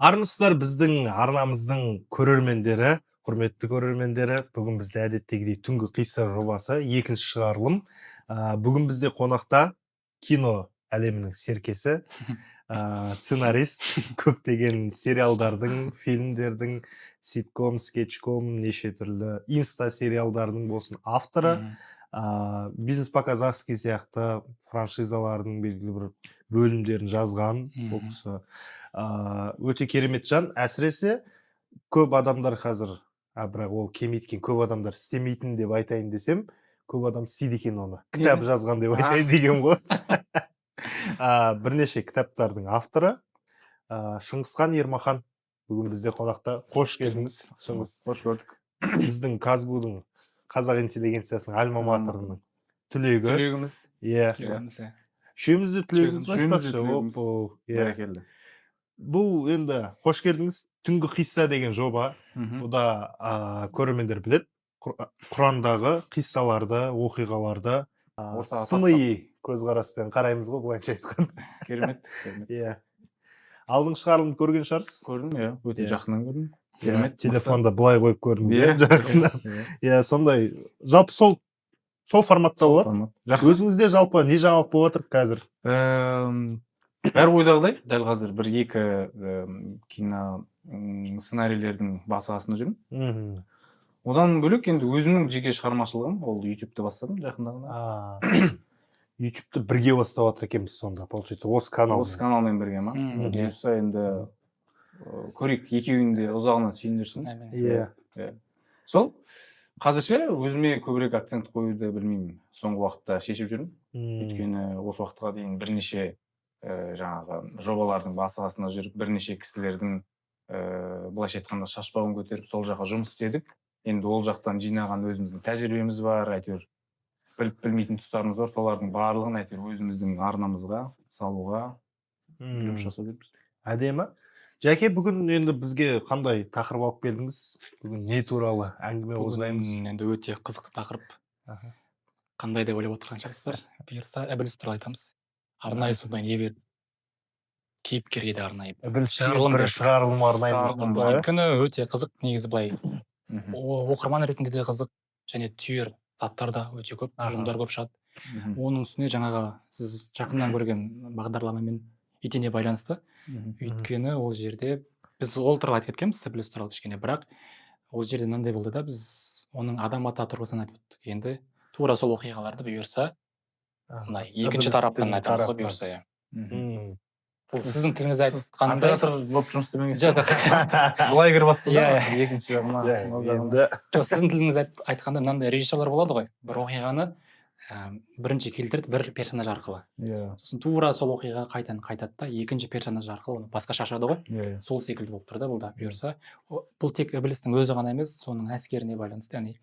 Армысыздар, біздің арнамыздың көрермендері, құрметті көрермендері! Бүгін бізде әдеттегідей «Түнгі қисса» жобасы, екінші шығарылым. Бүгін бізде қонақта кино әлемінің серкесі, сценарист, көптеген сериалдардың, фильмдердің, ситком, скетчком, неше түрлі инста сериалдарының болсын авторы, «Бизнес по-казахски» сияқты франшизалардың белгілі бір бөлімдерін жазған бұл кісі. Өте керемет жан. Әсіресе көп адамдар қазір, бірақ ол келмейді екен, көп адамдар істемейтін деп айтайын десем, көп адам істейді екен оны, кітап жазған деп айтайын деген ғой. Бірнеше кітаптардың авторы, Шыңғысхан Ермахан бүгін бізде қонақта. Қош келдіңіз, Шыңғыс! Қош көрдік. Біздің КазГУдың, қазақ интеллигенциясының альма матерінің түлегі. Түлегіміз. Иә. Түлегіміз, иә. Үшеуміз де түлегіміз ба? Үшеуміз де Айтпақшы. түлегіміз. Оппо, иә. Бәрекелді. Бұл енді, қош келдіңіз, «Түнгі қисса» деген жоба. Бұда көрермендер біледі, Құрандағы қиссаларды, оқиғаларды Ортаға сыни көзқараспен қараймыз ғой, былайынша айтқанда. Керемет, керемет. Иә, алдыңғы шығарылымды көрген шығарсыз. Көрдім, иә, өте жақыннан көрдім. Иә, Керемет. телефонды былай қойып көрдіңіз, иә, Иә. жақыннан. Иә. Иә, сондай, жалпы сол форматта Сол болады. формат. Жақсы. Өзіңізде жалпы не жаңалық болып жатыр қазір? Бәрі ойдағыдай. Дәл қазір бір екі кино сценарийлердің басы қасында жүрмін. Одан бөлек енді өзімнің жеке шығармашылығым, ол Ютубты бастадым жақында ғана. Ютубты бірге бастап жатыр екенбіз сонда, получается, осы канал. Осы каналмен бірге ма? Бұйырса, енді көрейік, екеуінің де ұзағынан сүйіндірсін. Әмин. Иә. Сол қазірше өзіме көбірек акцент қоюды, білмеймін, соңғы уақытта шешіп жүрмін. Өйткені осы уақытқа дейін бірнеше жаңағы жобалардың басы қасында жүріп, бірнеше кісілердің, былайша айтқанда, шашбауын көтеріп, сол жаққа жұмыс істедік. Енді ол жақтан жинаған өзіміздің тәжірибеміз бар, әйтеуір біліп білмейтін тұстарымыз бар, солардың барлығын әйтеуір өзіміздің арнамызға салуға жұмыс жасап жүрміз. Әдемі. Жәке, бүгін енді бізге қандай тақырып алып келдіңіз? Бүгін не туралы әңгіме қозғаймыз? Бүгін енді өте қызықты тақырып. Қандай деп ойлап отырған шығарсыздар. Бұйырса, ібіліс туралы айтамыз. Арнайы сондай не беріп, кейіпкерге де арнайы Ібіліске шығарылым бір беріп. шығарылым арнаймыз Шығарылым. ба, иә? Өйткені өте қызық негізі былай, оқырман ретінде де қызық және түйір заттар да өте көп, тұжырымдар көп шығады. Оның үстіне жаңағы сіз жақыннан көрген бағдарламамен етене байланысты. Өйткені ол жерде біз ол туралы айтып кеткенбіз, ібіліс туралы кішкене, бірақ ол жерде мынандай болды да, біз оның адам ата тұрғысынан айтып өттік. Енді тура сол оқиғаларды, бұйырса, мына екінші Ібілістің тараптан айтамыз ғой, тарапынан. бұйырса, иә. Бұл сіздің тіліңізде Сіз айтқандай. оператор болып жұмыс істемеген Жоқ. былай кіріп жатсыз да, Иә, екінші жағына, Иә, мына жағына. енді Жоқ, сіздің тіліңізде айтқанда мынандай режиссерлар болады ғой, бір оқиғаны бірінші келтірді бір персонаж арқылы, сосын тура сол оқиға қайтадан қайтады да, екінші персонаж арқылы оны басқаша ашады ғой. Иә Сол секілді болып тұр да бұл да. Бұйырса, бұл тек ібілістің өзі ғана емес, соның әскеріне байланысты, яғни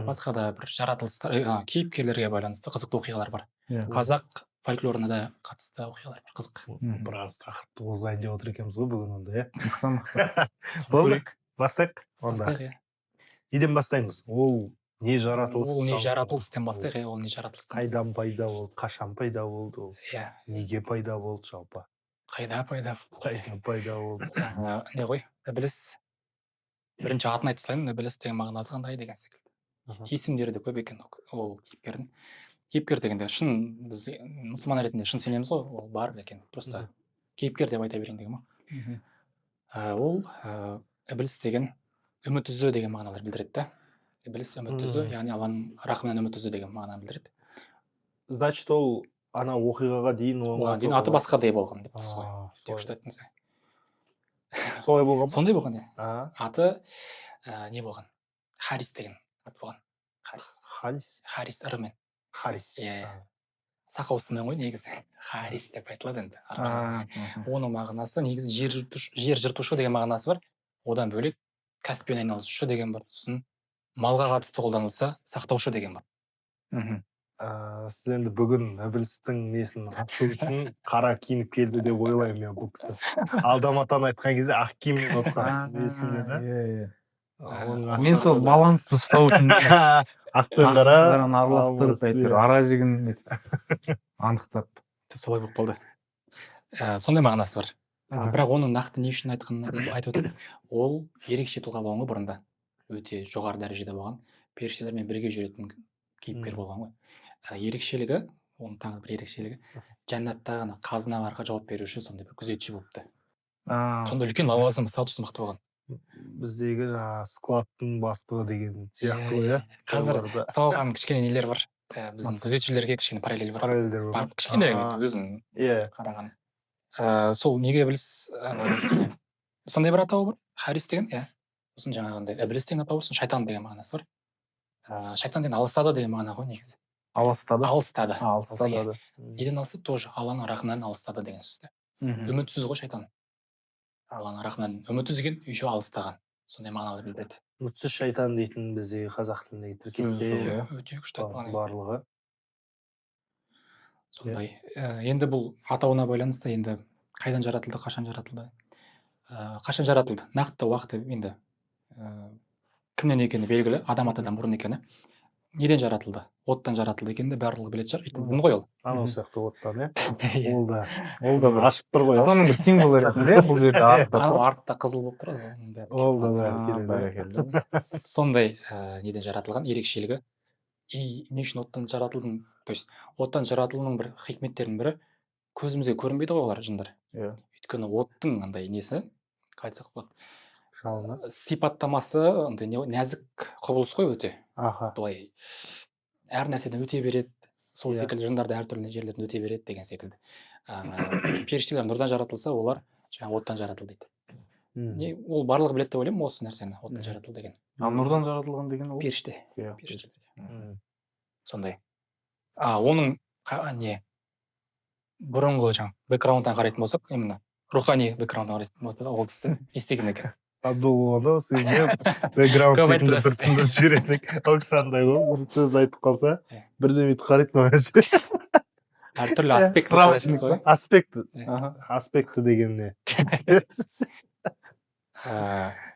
басқа да бір жаратылыстар, кейіпкерлерге байланысты қызықты оқиғалар бар. Қазақ фольклорына да қатысты оқиғалар бар, қызық. Біраз тақырыпты қозғайын деп отыр екенбіз ғой бүгін онда, иә. Мықты, мықты. Болды, бастайық онда. Бастайық, иә. Неден бастаймыз? Ол не жаратылыс? Ол не Жалпы? жаратылыс бастайық, иә, ол не жаратылыстан. Қайдан пайда болды, қашан пайда болды ол, Иә. неге пайда болды жалпы? Қайда пайда? Қайдан пайда болды? Не ғой, ібіліс, бірінші атын айта салайын. Ібіліс деген мағынасы қандай деген секілді. Есімдері де көп екен ол кейіпкердің. Кейіпкер дегенде, шын біз мұсылман ретінде шын сенеміз ғой, ол бар екен, просто кейіпкер деп айта берейін деген ғой. Ол ібіліс деген үміт үзді деген мағыналар білдіреді да. Ібіліс үміт үзді, яғни Алланың рахымынан үміт үзді деген мағынаны білдіреді. Значит, ол ана оқиғаға дейін оның Оған дейін аты басқадай болған деп тұрсыз ғой. А, Өте күшті айттыңыз. Солай болған ба? Сондай болған, иә. Аты не болған, Харис деген ат болған, Харис. Халис? Харис, ырымен. Харис. Иә. Сақаусымен ғой негізі, Харис деп айтылады енді арабшада. Оның мағынасы негізі жер жыртушы, жер жыртушы деген мағынасы бар. Одан бөлек кәсіппен айналысушы деген бар, сосын малға қатысты қолданылса, сақтаушы деген бар. Сіз енді бүгін ібілістің несін ашу үшін қара киініп келді деп ойлаймын мен. Бұл кісі Алдам атаны айтқан кезде ақ киіммен отқан, есімде да. Иә, иә. Оның Мен сол балансты ұстау үшін ақ пен қара қараны араластырып, алмас, әйтеуір иә. ара жігін нетіп, анықтап. Солай болып қалды. Сондай мағынасы бар. Бірақ оның нақты не үшін айтқанын айтып өтейін. Ол ерекше тұлға болған ғой бұрында. Өте жоғары дәрежеде болған. Періштелермен бірге жүретін кейіпкер болған ғой. Ерекшелігі, оның тағы бір ерекшелігі, жәннаттағы ана қазыналарға жауап беруші сондай бір күзетші болыпты. Сондай үлкен лауазым, статусы мықты болған. Біздегі жаңағы складтың бастығы деген сияқты ғой, иә? Қазір Оларда соған кішкене нелер бар. Біздің күзетшілерге кішкене параллель бар. Параллельдер бар ма? Бар, кішкене өзім қараған. Сол неге ібіліс, сондай бір атауы бар, Харис деген, иә. Сосын жаңағындай ібіліс деген атауы бар, сосын шайтан деген мағынасы бар. Шайтан деген алыстады деген мағына ғой негізі. Алыстады? Алыстады. Алыстады. Иә. Неден алыстады? Тоже Алланың рахымынан алыстады деген сөз де. Үмітсіз ғой шайтан. Алланың рахымынан үміт үзген, еще алыстаған. Сондай мағыналар білдіреді. Үмітсіз шайтан дейтін біздегі қазақ тіліндегі тіркесте Сөзі сол, иә. Өте күшті айтылған, иә. Барлығы. Сондай. Енді бұл атауына байланысты енді қайдан жаратылды, қашан жаратылды? Қашан жаратылды? Нақты уақыты енді кімнен екені белгілі, Адам атадан бұрын екені. Неден жаратылды? Оттан жаратылды екені де барлығы білетін шығар. Өйткені дін ғой ол. Анау сияқты оттан, иә? Иә. Ол да. Ол да бір Ашып тұр ғой. Алланың бір символы ретінде бұл жерде артта Анау тұр. артта қызыл болып тұр ғой, оның бәрі. Ол да бәрі келеді. Бәрекелді. Сондай неден жаратылған ерекшелігі. И не үшін оттан жаратылдың? То есть оттан жаратылуының бір хикметтерінің бірі, көзімізге көрінбейді ғой олар, жындар. Иә. Өйткені оттың андай несі, қалай айтсақ болады? Жалыны. Сипаттамасы андай нәзік құбылыс қой өте. Былай әр нәрседен өте береді. Сол секілді жындар да әртүрлі жерлерден өте береді деген секілді. Періштелер нұрдан жаратылса, олар жаңағы оттан жаратылды дейді. Не, ол барлығы біледі деп ойлаймын осы нәрсені, оттан жаратылды деген. Ал нұрдан жаратылған деген ол? Періште. Иә, Періште. періште. Сондай. Оның не бұрынғы жаңа бэкграундтан қарайтын болсақ, именно рухани бэкграундтан қарайтын болсақ, ол кісі не істеген екен? Абдул болғанда осы кезде бэкграунд Көп дейтінді айтып бір түсіндіріп жібереді. Ол кісі андай ғой, бір сөз айтып қалса, Иә. бірдеме бүйтіп қарайды маған. Әртүрлі аспект Справочник ғой. Аспекті. Иә. Аспекті деген не?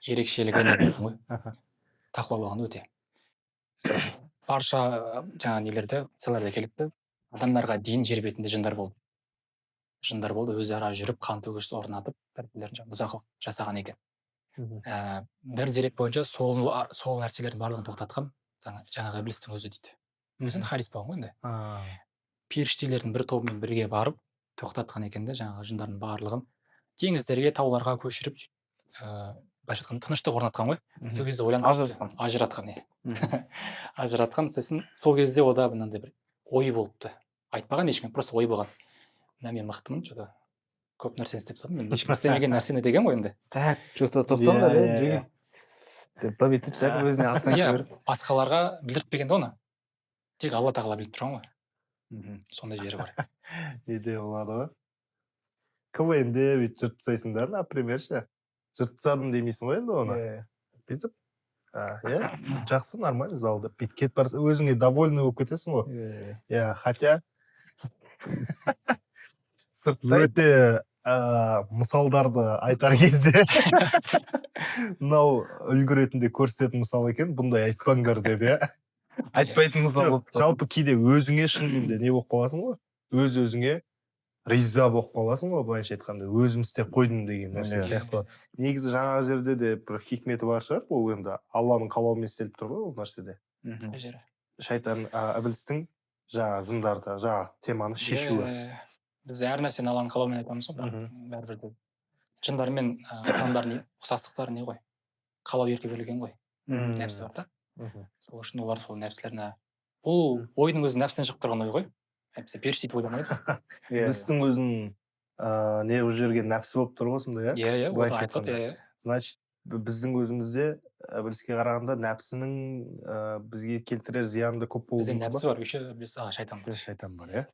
Ерекшелігі не дейтін ғой? Тақуа болған өте. Барша жаңа нелерде, қиссаларда келіпті. Адамдарға дейін жер бетінде жындар болды. Жындар болды, өзара жүріп, қан төгіс орнатып, бір-бірлерін жаңа бұзақылық жасаған екен. Бір дерек бойынша сол нәрселердің барлығын тоқтатқан жаңағы ібілістің өзі дейді. Өзі Харис болған ғой енді. Періштелердің бір тобымен бірге барып тоқтатқан екен де, жаңағы жындардың барлығын теңіздерге, тауларға көшіріп, былайша айтқанда тыныштық орнатқан ғой. Сол кезде ойланып Ажыратқан. Ажыратқан, иә. Ажыратқан, сосын сол кезде ода мынандай бір ой болыпты. Айтпаған ешкім, просто ой болған. Мә, мен мықтымын, что-то көп нәрсені істеп тастадым, мен ешкім істемеген нәрсені деген ғой енді. Так, что-то тоқтаңдар, Иә, жеге. иә. Деп бүйтіп сәл өзіне оценка Иә, беріп. басқаларға білдіртпеген де оны. Тек Алла тағала біліп тұрған ғой. Сондай жері бар. Неде болады ғой? КВН-де бүйтіп жыртып тастайсың да, например, ше. Жыртып тастадым демейсің ғой енді оны. Иә. Бүйтіп, иә, жақсы, нормально зал деп бүйтіп кетіп барсаң, өзіңе довольный болып кетесің ғой. Иә. Иә, хотя Сырттай өте мысалдарды айтар кезде мынау үлгі ретінде көрсететін мысал екен, бұндай айтпаңдар деп, иә. Айтпайтын мысал Жоқ, болып тұр. жалпы кейде өзіңе шынымен де не болып қаласың ғой, өз өзіңе риза болып қаласың ғой, былайша айтқанда, өзім істеп қойдым деген нәрсе Иә. сияқты. Негізі жаңағы жерде де бір хикметі бар шығар, ол енді Алланың қалауымен істеліп тұр ғой ол нәрседе. Қай жері? Шайтан, ібілістің жаңағы жындарды, жаңағы теманы шешуі. Иә, біз әр нәрсені Алланың қалауымен айтамыз ғой, бірақ бәрібір де жындар мен адамдар не ұқсастықтары не ғой? Қалау еркі берілген ғой. Нәпсі бар да. Сол үшін олар сол нәпсілеріне, бұл ойдың өзі нәпсіден шығып тұрған ой ғой. Әйтпесе періште өйтіп ойламайды ғой. Иә. Ібілістің өзінің не қылып жіберген нәпсі болып тұр ғой сонда, иә? Иә, иә, ол Былайша айтылады, айтқанда. иә, иә. Значит, біздің өзімізде ібіліске қарағанда нәпсінің бізге келтірер зияны да көп болуы Бізде мүмкін ба? нәпсі бар, еще ібіліс, шайтан бар. Шайтан бар, иә?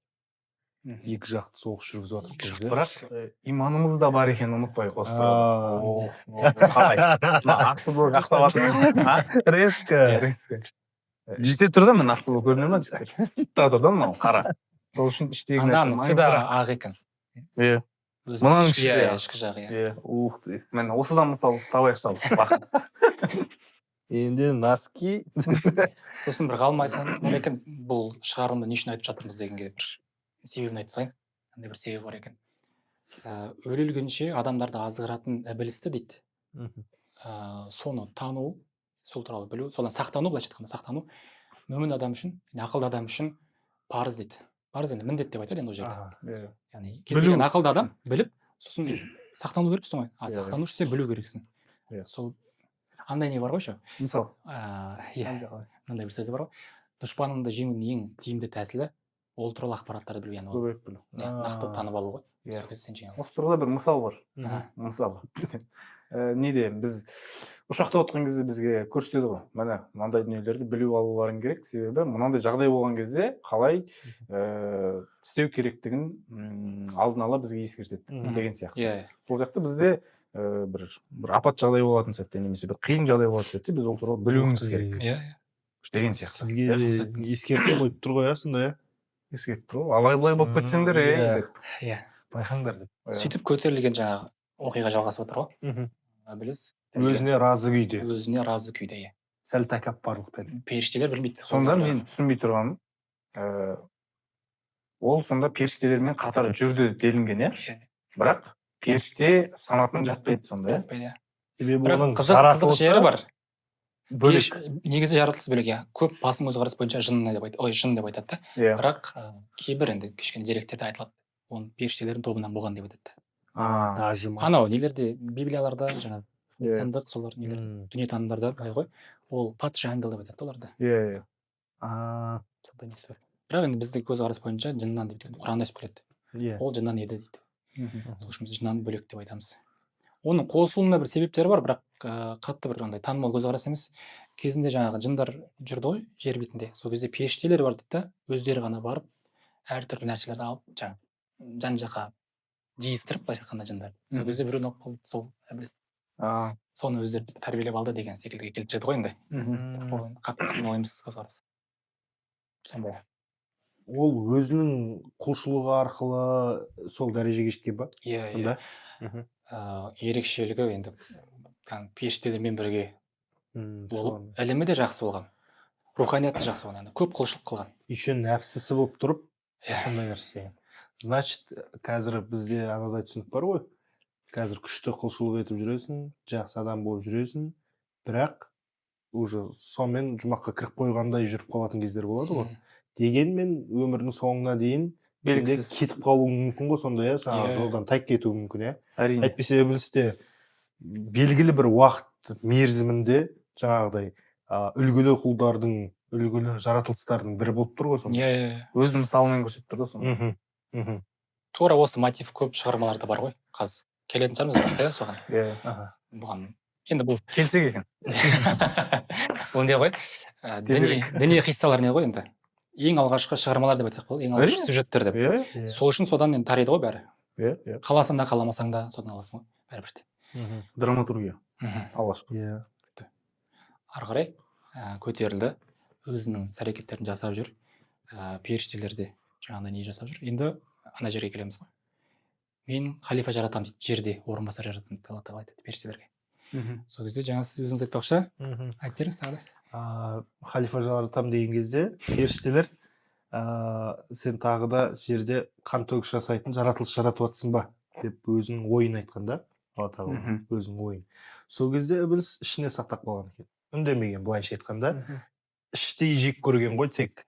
Екі жақты соғыс жүргізіп жатыр Екі екенбіз, жақты иә? Бірақ иманымыз да бар екенін ұмытпайық осы туралы. Аа. О, қалай? Мына ақты блок ақтап жатыр. А? Резко. Резко. Іште тұр да, міне, ақты блок көріне ма, жігіттер? Сыртта тұр да мынау, қара. Сол үшін іштегі нәрсе Ананың да маңыздырақ. ақ екен. Иә. Өзінің Мынаның ішкі, іші иә, де. ішкі жағы, иә. Иә. Ух ты. Міне, осыдан мысал табайық жалпы. Бақыт. Енді носки. Сосын бір ғалым айтқан бар екен, бұл шығарылымды не үшін айтып жатырмыз дегенге бір себебін айта салайын. Қандай бір себебі бар екен. Өле өлгенше адамдарды азғыратын ібілісті дейді. Соны тану, сол туралы білу, содан сақтану, былайша айтқанда сақтану мүмін адам үшін, ақылды адам үшін парыз дейді. Парыз енді міндет деп айтады енді ол жерде. Аха. Яғни кез келген ақылды адам біліп, сосын сақтану керексің ғой. А сақтану үшін сен білу керексің. Сол андай не бар ғой еще. Мысал. Иә, мынандай бір сөзі бар ғой. Дұшпаныңды жеңудің ең тиімді тәсілі ол туралы ақпараттарды білу, яғни ол Көбірек білу. Нақты танып алу ғой. Иә. Сол кезде сен жеңе аласың. Осы туралы бір мысал бар. Мысал. Неде біз ұшақта отырған кезде бізге көрсетеді ғой. Міне, мынандай дүниелерді біліп алуларың керек, себебі мынандай жағдай болған кезде қалай істеу керектігін алдын ала бізге ескертеді деген сияқты. Иә. Сол сияқты бізде бір апат жағдай болатын сәтте немесе бір қиын жағдай болатын сәтте біз ол туралы білуіміз керек Иә. деген сияқты. Сізге ескерте қойып тұр ғой, сонда, иә? Ескертіп тұр ғой, алай былай болып кетсеңдер, ей деп. Иә. Байқаңдар деп. Сөйтіп көтерілген жаңағы оқиға жалғасып отыр ғой. Ібіліс Өзіне разы күйде. Өзіне разы күйде, иә. Сәл тәкаппарлықпен. Періштелер білмейді. Сонда мен түсінбей тұрғаным, ол сонда періштелермен қатар жүрді делінген, иә? Иә. Бірақ періште санатына жатпайды сонда, иә? Жатпайды, иә. Себебі Бірақ оның қызық жері бар. Бөлек. Негізі жаратылыс бөлек, иә. Көп басым көзқарас бойынша жын деп айтады, ой, жын деп айтады да. Иә. Бірақ кейбір енді кішкене деректерде айтылады. Оның періштелердің тобынан болған деп айтады. Даже ма. Анау нелерде, библияларда жаңағы христиандық солар нелер дүниетанымдарда былай ғой, ол падший ангел деп айтады оларды. Иә. Сондай несі бар. Бірақ енді біздің көзқарас бойынша жыннан деп, өйткені Құранда түсіп келеді. Иә. Ол жыннан еді дейді. Сол үшін біз жыннан бөлек деп айтамыз. Оның қосылуына бір себептері бар, бірақ қатты бір андай танымал көзқарас емес. Кезінде жаңағы жындар жүрді ғой жер бетінде. Сол кезде періштелер бар дейді да, өздері ғана барып әртүрлі нәрселерді алып, жаңағы жан жаққа жиыстырып, былайша айтқанда жындар. Сол кезде біреуін алып қалды, сол ібіліс. Соны өздері тәрбиелеп алды деген секілдіге келтіреді ғой енді. Ол қатты танымал емес көзқарас. Сондай. Ол өзінің құлшылығы арқылы сол дәрежеге жеткен ба? Иә, иә. Сонда? Ерекшелігі енді періштелермен бірге болып, ілімі де жақсы болған, руханияты жақсы болған, яғни көп құлшылық қылған. Еще нәпсісі болып тұрып, сондай нәрсе істеген. Значит, қазір бізде анадай түсінік бар ғой. Қазір күшті құлшылық етіп жүресің, жақсы адам болып жүресің, бірақ уже сонымен жұмаққа кіріп қойғандай жүріп қалатын кездер болады ғой. Дегенмен өмірдің соңына дейін белгісіз кетіп қалуың мүмкін ғой сонда, иә, саған жолдан тайып кетуі мүмкін, иә. Әрине. Әйтпесе ібіліс те белгілі бір уақыт мерзімінде жаңағыдай үлгілі құлдардың, үлгілі жаратылыстардың бірі болып тұр ғой сонда. Иә. Өз мысалымен көрсетіп тұр да сонда. Тура осы мотив көп шығармаларда бар ғой. Қазір келетін шығармыз бірақ, иә, соған. Иә. Бұған енді бұл келсек екен. Бұл не ғой? Діни қиссалар не ғой енді? Ең алғашқы шығармалар деп айтсақ болады, ең алғашқы сюжеттер деп. Иә. Сол үшін содан енді тариды ғой бәрі. Иә. Қаласаң да қаламасаң да содан аласың ғой бәрібір де. Драматургия алғашқы. Иә. Ары қарай көтерілді, өзінің іс әрекеттерін жасап жүр. Періштелер де жаңағыдай не жасап жүр. Енді ана жерге келеміз ғой. Мен халифа жаратамын дейді, жерде орынбасар жаратамын дейді, Алла тағала айтады періштелерге. Сол кезде жаңа сіз өзіңіз айтпақшы, айтып беріңіз тағы да. Халифа жаратамын деген кезде періштелер, сен тағы да жерде қан төгіс жасайтын жаратылыс жаратып жатсың ба деп өзінің ойын айтқан да, Алла тағала өзінің ойын. Сол кезде ібіліс ішіне сақтап қалған екен. Үндемеген, былайша айтқанда, іштей жек көрген ғой тек.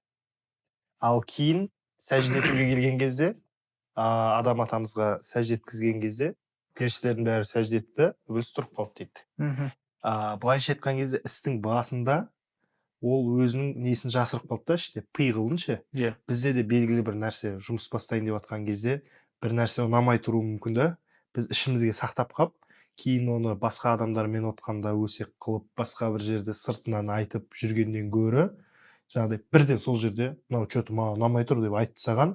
Ал кейін сәжде етуге келген кезде, Адам атамызға сәжде еткізген кезде періштелердің бәрі сәжде етті, ібіліс тұрып қалды дейді. Былайша айтқан кезде істің басында ол өзінің несін жасырып қалды да іште, пиғылын ше. Иә. Бізде де белгілі бір нәрсе жұмыс бастайын деп жатқан кезде бір нәрсе ұнамай тұруы мүмкін да, біз ішімізге сақтап қап, кейін оны басқа адамдармен отқанда өсек қылып, басқа бір жерде сыртынан айтып жүргеннен гөрі, жаңағыдай бірден сол жерде мынау чё-то маған ұнамай тұр деп айтып тастаған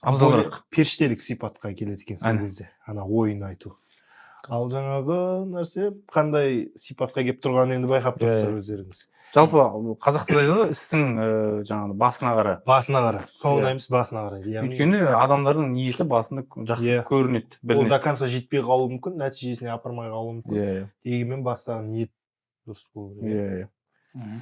абзалырақ періштелік сипатқа келеді екен сол кезде, ана ойын айту. Ал жаңағы нәрсе қандай сипатқа келіп тұрғанын енді байқап тұрсыздар өздеріңіз. Жалпы қазақта да айтады ғой, істің жаңағы басына қара. Басына қара. Соңына емес, басына қара. Өйткені адамдардың ниеті басында жақсы көрінеді, білінеді. Ол до конца жетпей қалуы мүмкін, нәтижесіне апармай қалуы мүмкін. Дегенмен бастағы ниет дұрыс болу керек. Иә.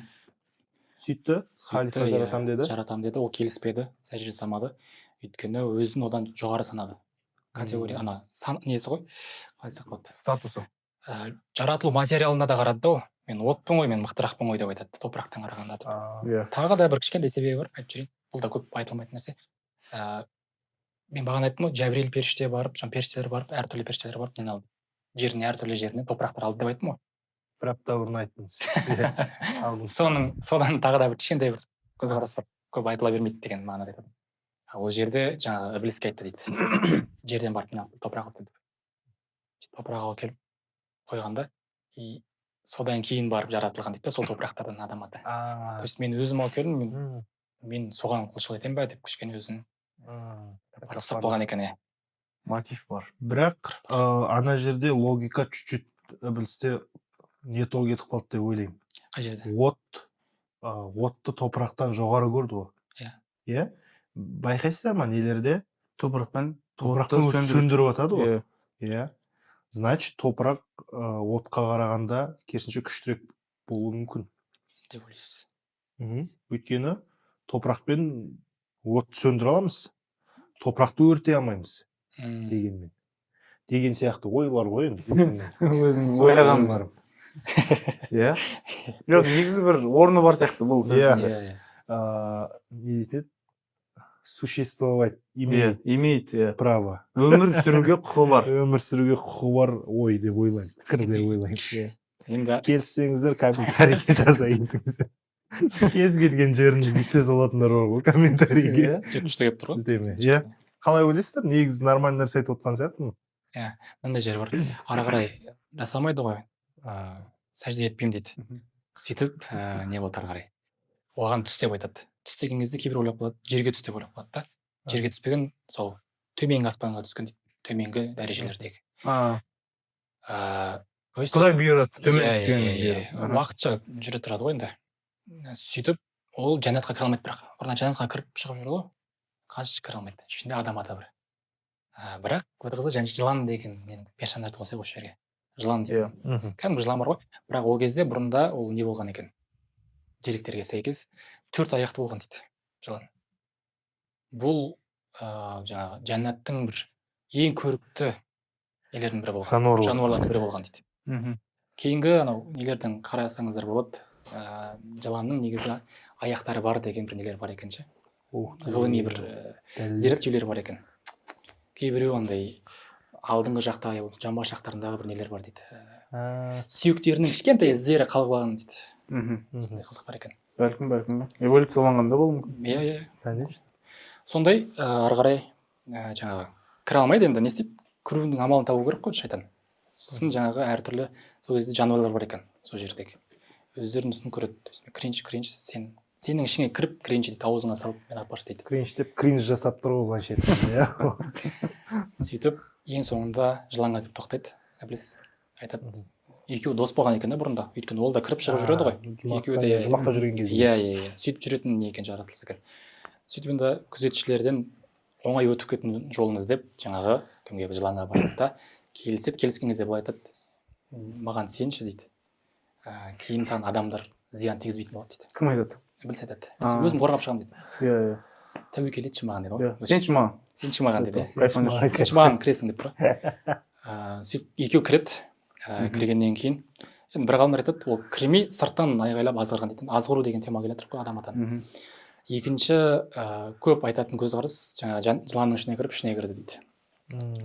Сөйтті, халифа жаратам деді. Жаратам деді, ол келіспеді, сәжде жасамады. Өйткені өзін одан жоғары санады. Категория ана сан несі ғой, қалай айтсақ болады, Статусы. Жаратылу материалына да қарады да ол. Мен отпын ғой, мен мықтырақпын ғой деп айтады топырақтан қарағанда деп. Тағы да бір кішкентай себебі бар, айтып жіберейін. Бұл да көп айтылмайтын нәрсе. Мен бағана айттым ғой, Жәбірейіл періште барып, жаңа періштелер барып, әртүрлі періштелер барып нені алды, жердің әртүрлі жерінен топырақтар алды деп айттым ғой. Бір апта бұрын айттыңыз. Иә, алдыңыз. Содан тағы да бір кішкентай бір көзқарас бар, көп айтыла бермейді деген мағынада айтады. Ол жерде жаңағы ібіліске айтты дейді, жерден барып не алды, топырақ алды деп. Топырақ алып келіп қойғанда, и содан кейін барып жаратылған дейді да сол топырақтардан адам ата. То есть мен өзім алып келдім, мен соған құлшылық етемін ба деп кішкене өзін ұстап болған екен, иә. Мотив бар. Бірақ ана жерде логика чуть-чуть ібілісте не то кетіп қалды деп ойлаймын. Қай жерде? Отты топырақтан жоғары көрді ғой. Иә. Иә, байқайсыздар ма, нелерде Топырақпен топырақпен отты сөндіріп жатады ғой. Иә. Иә, значит, топырақ отқа қарағанда керісінше күштірек болуы мүмкін деп ойлайсыз. Өйткені топырақпен отты сөндіре аламыз, топырақты өртей алмаймыз. Дегенмен деген сияқты ойлар ғой енді. Өзің Солай ойлаған. ойларым. Иә, жоқ, негізі бір орны бар сияқты бұл Иә. сөздің. Иә, иә. Не дейтін еді, существовать Иә, имеет имеет, иә. право. Өмір сүруге құқы бар. Өмір сүруге құқығы бар ой деп ойлаймын, пікір деп ойлаймын, иә. Енді Келіссеңіздер, комментарийге жаза кетіңіздер. Кез келген жерінде ести салатындар бар ғой комментарийге. Иә. Өте күшті келіп тұр ғой. Сілтеме. Иә, қалай ойлайсыздар, негізі нормальный нәрсе айтып отқан сияқтымын. Мынандай жер бар, ары қарай жасамайды ғой, сәжде етпеймін дейді. Сөйтіп не болды, ары қарай оған түс деп айтады. Түс деген кезде кейбір ойлап қалады, жерге түс деп ойлап қалады да. Жерге түспеген, сол төменгі аспанға түскен дейді, төменгі дәрежелердегі. То есть Құдай бұйырады төмен иә, түскен. иә, иә. Уақытша жүре тұрады ғой енді. Сөйтіп ол жәннатқа кіре алмайды, бірақ бұрын жәннатқа кіріп шығып жүр ғой, қазір кіре алмайды, ішінде адам ата бір. Бірақ бір қызығы, және жылан деген нені персонажды қосайық осы жерге, жылан Иә. дейтін кәдімгі жылан бар ғой. Бірақ ол кезде бұрында ол не болған екен, деректерге сәйкес төрт аяқты болған дейді жылан. Бұл жаңағы жәннаттың бір ең көрікті нелердің бірі болған, Жануарлар. жануарлардың бірі болған дейді. Кейінгі анау нелерден қарасаңыздар болады, жыланның негізі аяқтары бар деген бір нелер бар екен ше, ғылыми бір Дәлелдер. зерттеулер бар екен. Кейбіреу андай алдыңғы жақта, жамбас жақтарындағы бір нелер бар дейді. Сүйектерінің кішкентай іздері қалып қалған дейді. Сондай қызық бар екен. Бәлкім эволюцияланған да болуы мүмкін. Иә, иә. Конечно. Сондай ары қарай жаңағы кіре алмайды енді, не істейді, кірудің амалын табу керек қой шайтан. Сосын жаңағы әртүрлі сол кезде жануарлар бар екен сол жердегі, өздерінің үстін көреді. То есть кринж, кринж, сен сенің ішіңе кіріп кринж дейді, аузыңа салып мен апаршы дейді. Кринж деп кринж жасап тұр ғой былайша айтқанда, иә. Сөйтіп ең соңында жыланға келіп тоқтайды ібіліс, айтады. Екеуі дос болған екен да бұрында, өйткені ол да кіріп шығып жүреді ғой. Екеуі де Жұмақта жүрген кезде. Иә, сөйтіп жүретін не екен, жаратылыс екен. Сөйтіп енді күзетшілерден оңай өтіп кететін жолын іздеп, жаңағы кімге, жыланға барады да келіседі. Келіскен кезде былай айтады: «Маған сенші, — дейді. Кейін саған адамдар зиян тигізбейтін болады», — дейді. Кім айтады? Ібіліс айтады. А. «Өзім қорғап шығамын», — дейді. иә иә «Тәуекел етші маған», — дейді ғой. Иә, сенші маған. «Сенші маған», — дейді, иә. Кайфанешь. «Сенші маған, кіресің», — деп тұр ғой. Сөйтіп екеуі кіреді. Кіргеннен кейін енді бір ғалымдар айтады, ол кірмей сырттан айғайлап азғырған дейді. Азғыру деген тема келе жатыр ғой, адам атаны. Екінші көп айтатын көзқарас, жаңағы жыланның ішіне кіріп, ішіне кірді дейді.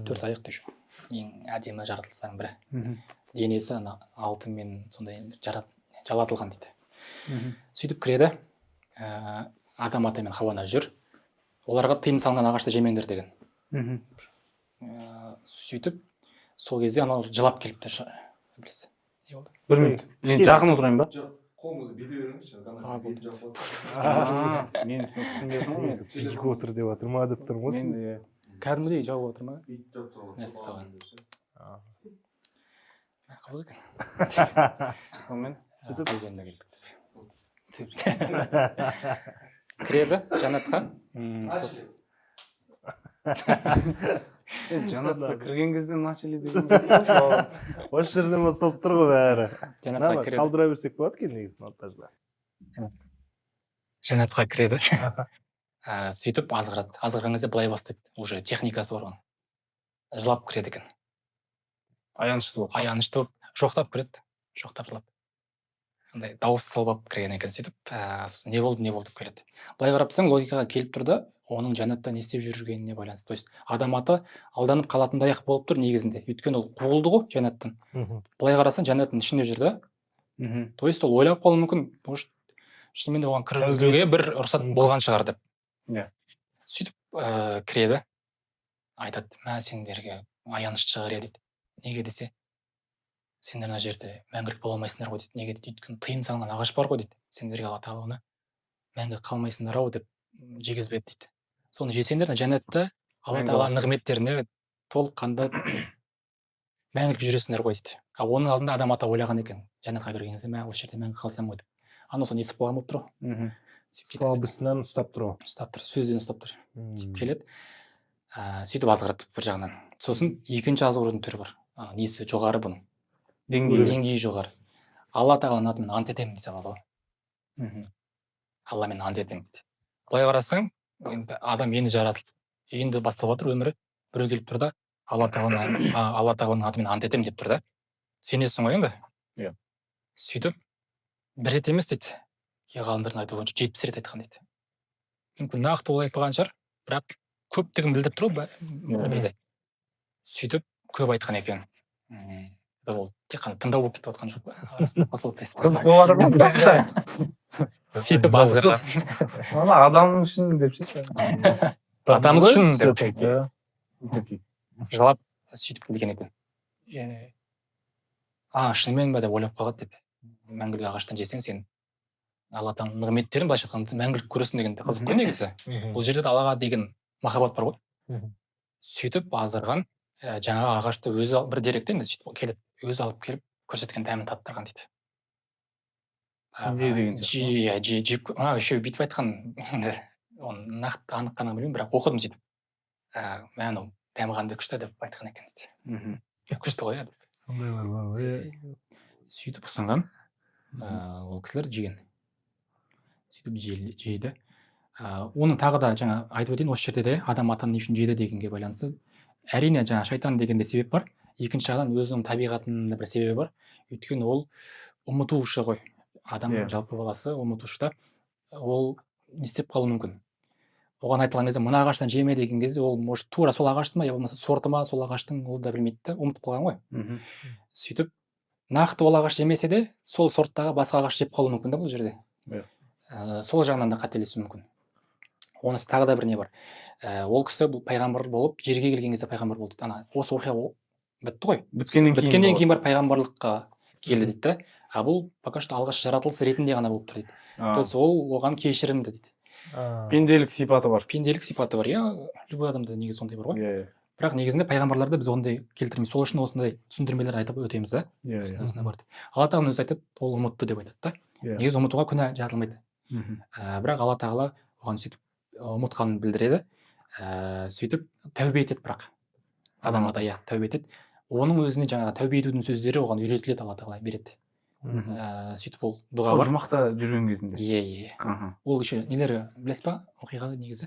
Төрт аяқты еще ең әдемі жаратылыстардың бірі. Денесі ана алтынмен сондай жалатылған дейді. Сөйтіп кіреді. Адам ата мен Хауа ана жүр, оларға тыйым салынған ағашты жемеңдер деген. Сөйтіп сол кезде анау жылап келіпті ібіліс. Не болды? Бір минут, мен жақын отырайын ба? Жоқ, қолыңызды бүйте беріңізші. А, болды. Бетін жауып. А, мен түсінбей отырмын ғой мен. Биік отыр деп жатыр ма деп тұрмын ғой. Мен Сіз. де. Кәдімгідей жауып отыр ма? Бүйтіп жауып тастауға. Мәссаған. Қызық екен. Сонымен Сөйтіп- Қай жеріне келдік деп. Кіреді жәннатқа. Сен жәннатқа кірген кезде начали деген кезде. Осы жерден басталып тұр ғой бәрі. Жәннатқа Мынаны кіреді. Қалдыра берсек болады екен негізі монтажда. Жәннатқа кіреді. Сөйтіп азғырады. Азғырған кезде былай бастайды, уже техникасы бар оның. Жылап кіреді екен. Аянышты болып. Аянышты болып, жоқтап кіреді, жоқтап жылап. Андай дауыс салып алып кірген екен сөйтіп, сосын не болды, не болды деп келеді. Былай қарап тұрсаң, логикаға келіп тұр да, оның жәннатта не істеп жүргеніне байланысты. То есть Адам ата алданып қалатындай ақ болып тұр негізінде. Өйткені ол қуылды ғой жәннаттан. Былай қарасаң, жәннаттың ішінде жүр да. То есть ол ойлап қалуы мүмкін, может, шынымен де оған кіргізілуге бір рұқсат болған шығар деп. Сөйтіп кіреді, айтады: «Мә, сендерге аянышты шығар, иә», – дейді. Неге десе, «Сендер мына жерде мәңгілік бола алмайсыңдар ғой», – дейді. Неге дейді? «Өйткені тыйым салынған ағаш бар ғой», – дейді. «Сендерге Алла тағала оны мәңгі қалмайсыңдар ау деп жегізбеді», – дейді. «Соны жесеңдер, жәннатта Алла Мәңгі тағаланың нығметтеріне толыққанды мәңгілік жүресіңдер ғой», – дейді. А оның алдында Адам ата ойлаған екен, жәннатқа кірген кезде: «Мә, осы жерде мәңгі қалсам ғой», – деп. Анау соны естіп қалған болып тұр ғой. Сөйтіп кеткізеді. Слабысынан ұстап тұр ғой. Ұстап тұр, сөзден ұстап тұр. Сөйтіп келеді, сөйтіп азғырады бір жағынан. Сосын екінші азғырудың түрі бар, несі жоғары бұның? Деңгейі. Деңгейі жоғары. «Алла тағаланың атымен ант етемін», – дей салады ғой. «Алламен ант етемін», – дейді. Былай қарасаң, енді адам енді жаратылып, енді басталып жатыр өмірі, біреу келіп тұр да, «Алла тағаланың Алла тағаланың атымен ант етемін» деп тұр да, сенесің ғой енді. Иә. Сөйтіп бір рет емес дейді, кей ғалымдардың айтуы бойынша, 70 рет айтқан дейді. Мүмкін, нақты олай айтпаған шығар, бірақ көптігін білдіріп тұр ғой бір бірде. Сөйтіп көп айтқан екен. Ол тек қана тыңдау болып кетіп жатқан жоқ па арасында, қосылып. Қызық болып жатыр ғой. Сөйтіп азғырған. Ана адам үшін деп ше. Атамыз үшін деп. Все-таки. Иә. Жылап сөйтіп келген екен. «А, шынымен ба?» деп ойлап қалады дейді. Мәңгілік ағаштан жесең, сен Алла тағаланың нығметтерін, былайша айтқанда, мәңгілік көресің деген де қызық қой негізі. Бұл жерде де Аллаға деген махаббат бар ғой. Сөйтіп азғырған, жаңағы ағашты өзі бір деректе енді сөйтіп келеді, өзі алып келіп көрсеткен, дәмін таттырған дейді. Же деген сияқты ма? Иә, жеп, еще бүйтіп айтқан енді, оны нақты анық қана білмеймін, бірақ оқыдым сөйтіп. «Мә, анау дәмі қандай күшті», – деп айтқан екен дейді. «Күшті ғой, иә», – деп. Сондайлар бар ғой, иә. Сөйтіп ұсынған, ол кісілер жеген. Сөйтіп жейді. Оның тағы да жаңа айтып өтейін, осы жерде де Адам атаны не үшін жеді дегенге байланысты, әрине, жаңа шайтан дегенде себеп бар, екінші жағынан өзінің табиғатының да бір себебі бар. Өйткені ол ұмытушы ғой адам. Жалпы баласы ұмытушы да, ол не істеп қалуы мүмкін? Оған айтылған кезде, «мына ағаштан жеме» деген кезде, ол может тура сол ағашты ма, я болмаса сорты ма сол ағаштың, ол да білмейді да, ұмытып қалған ғой. Сөйтіп нақты ол ағаш жемесе де, сол сорттағы басқа ағаш жеп қалуы мүмкін да бұл жерде. Сол жағынан да қателесуі мүмкін. Онысы тағы да бір не бар, ол кісі бұл пайғамбар болып жерге келген кезде пайғамбар болды дейді. Ана осы оқиға бітті ғой. Біткеннен кейін. Біткеннен болады. кейін барып пайғамбарлыққа келді дейді да. А бұл пока что алғаш жаратылыс ретінде ғана болып тұр дейді. То есть ол оған кешірімді дейді. Пенделік сипаты бар. Пенделік сипаты бар, иә, любой адамда негізі сондай бар ғой. Иә, иә. Бірақ негізінде пайғамбарларда біз ондай келтірмейміз, сол үшін осындай түсіндірмелер айтып өтеміз да. иә иә Осындай бар деп. Алла тағала өзі айтады, ол ұмытты деп айтады да. Негізі ұмытуға күнә жазылмайды. Бірақ Алла тағала оған сөйтіп ұмытқанын білдіреді. Сөйтіп тәубе етеді, бірақ Адам ата, иә, тәубе етеді. Оның өзіне жаңағы тәубе етудің сөздері оған үйретіледі, Алла тағала береді. Сөйтіп ол дұға Сол бар. жұмақта жүрген кезінде. Иә. Ол еще нелері білесіз ба, оқиғада негізі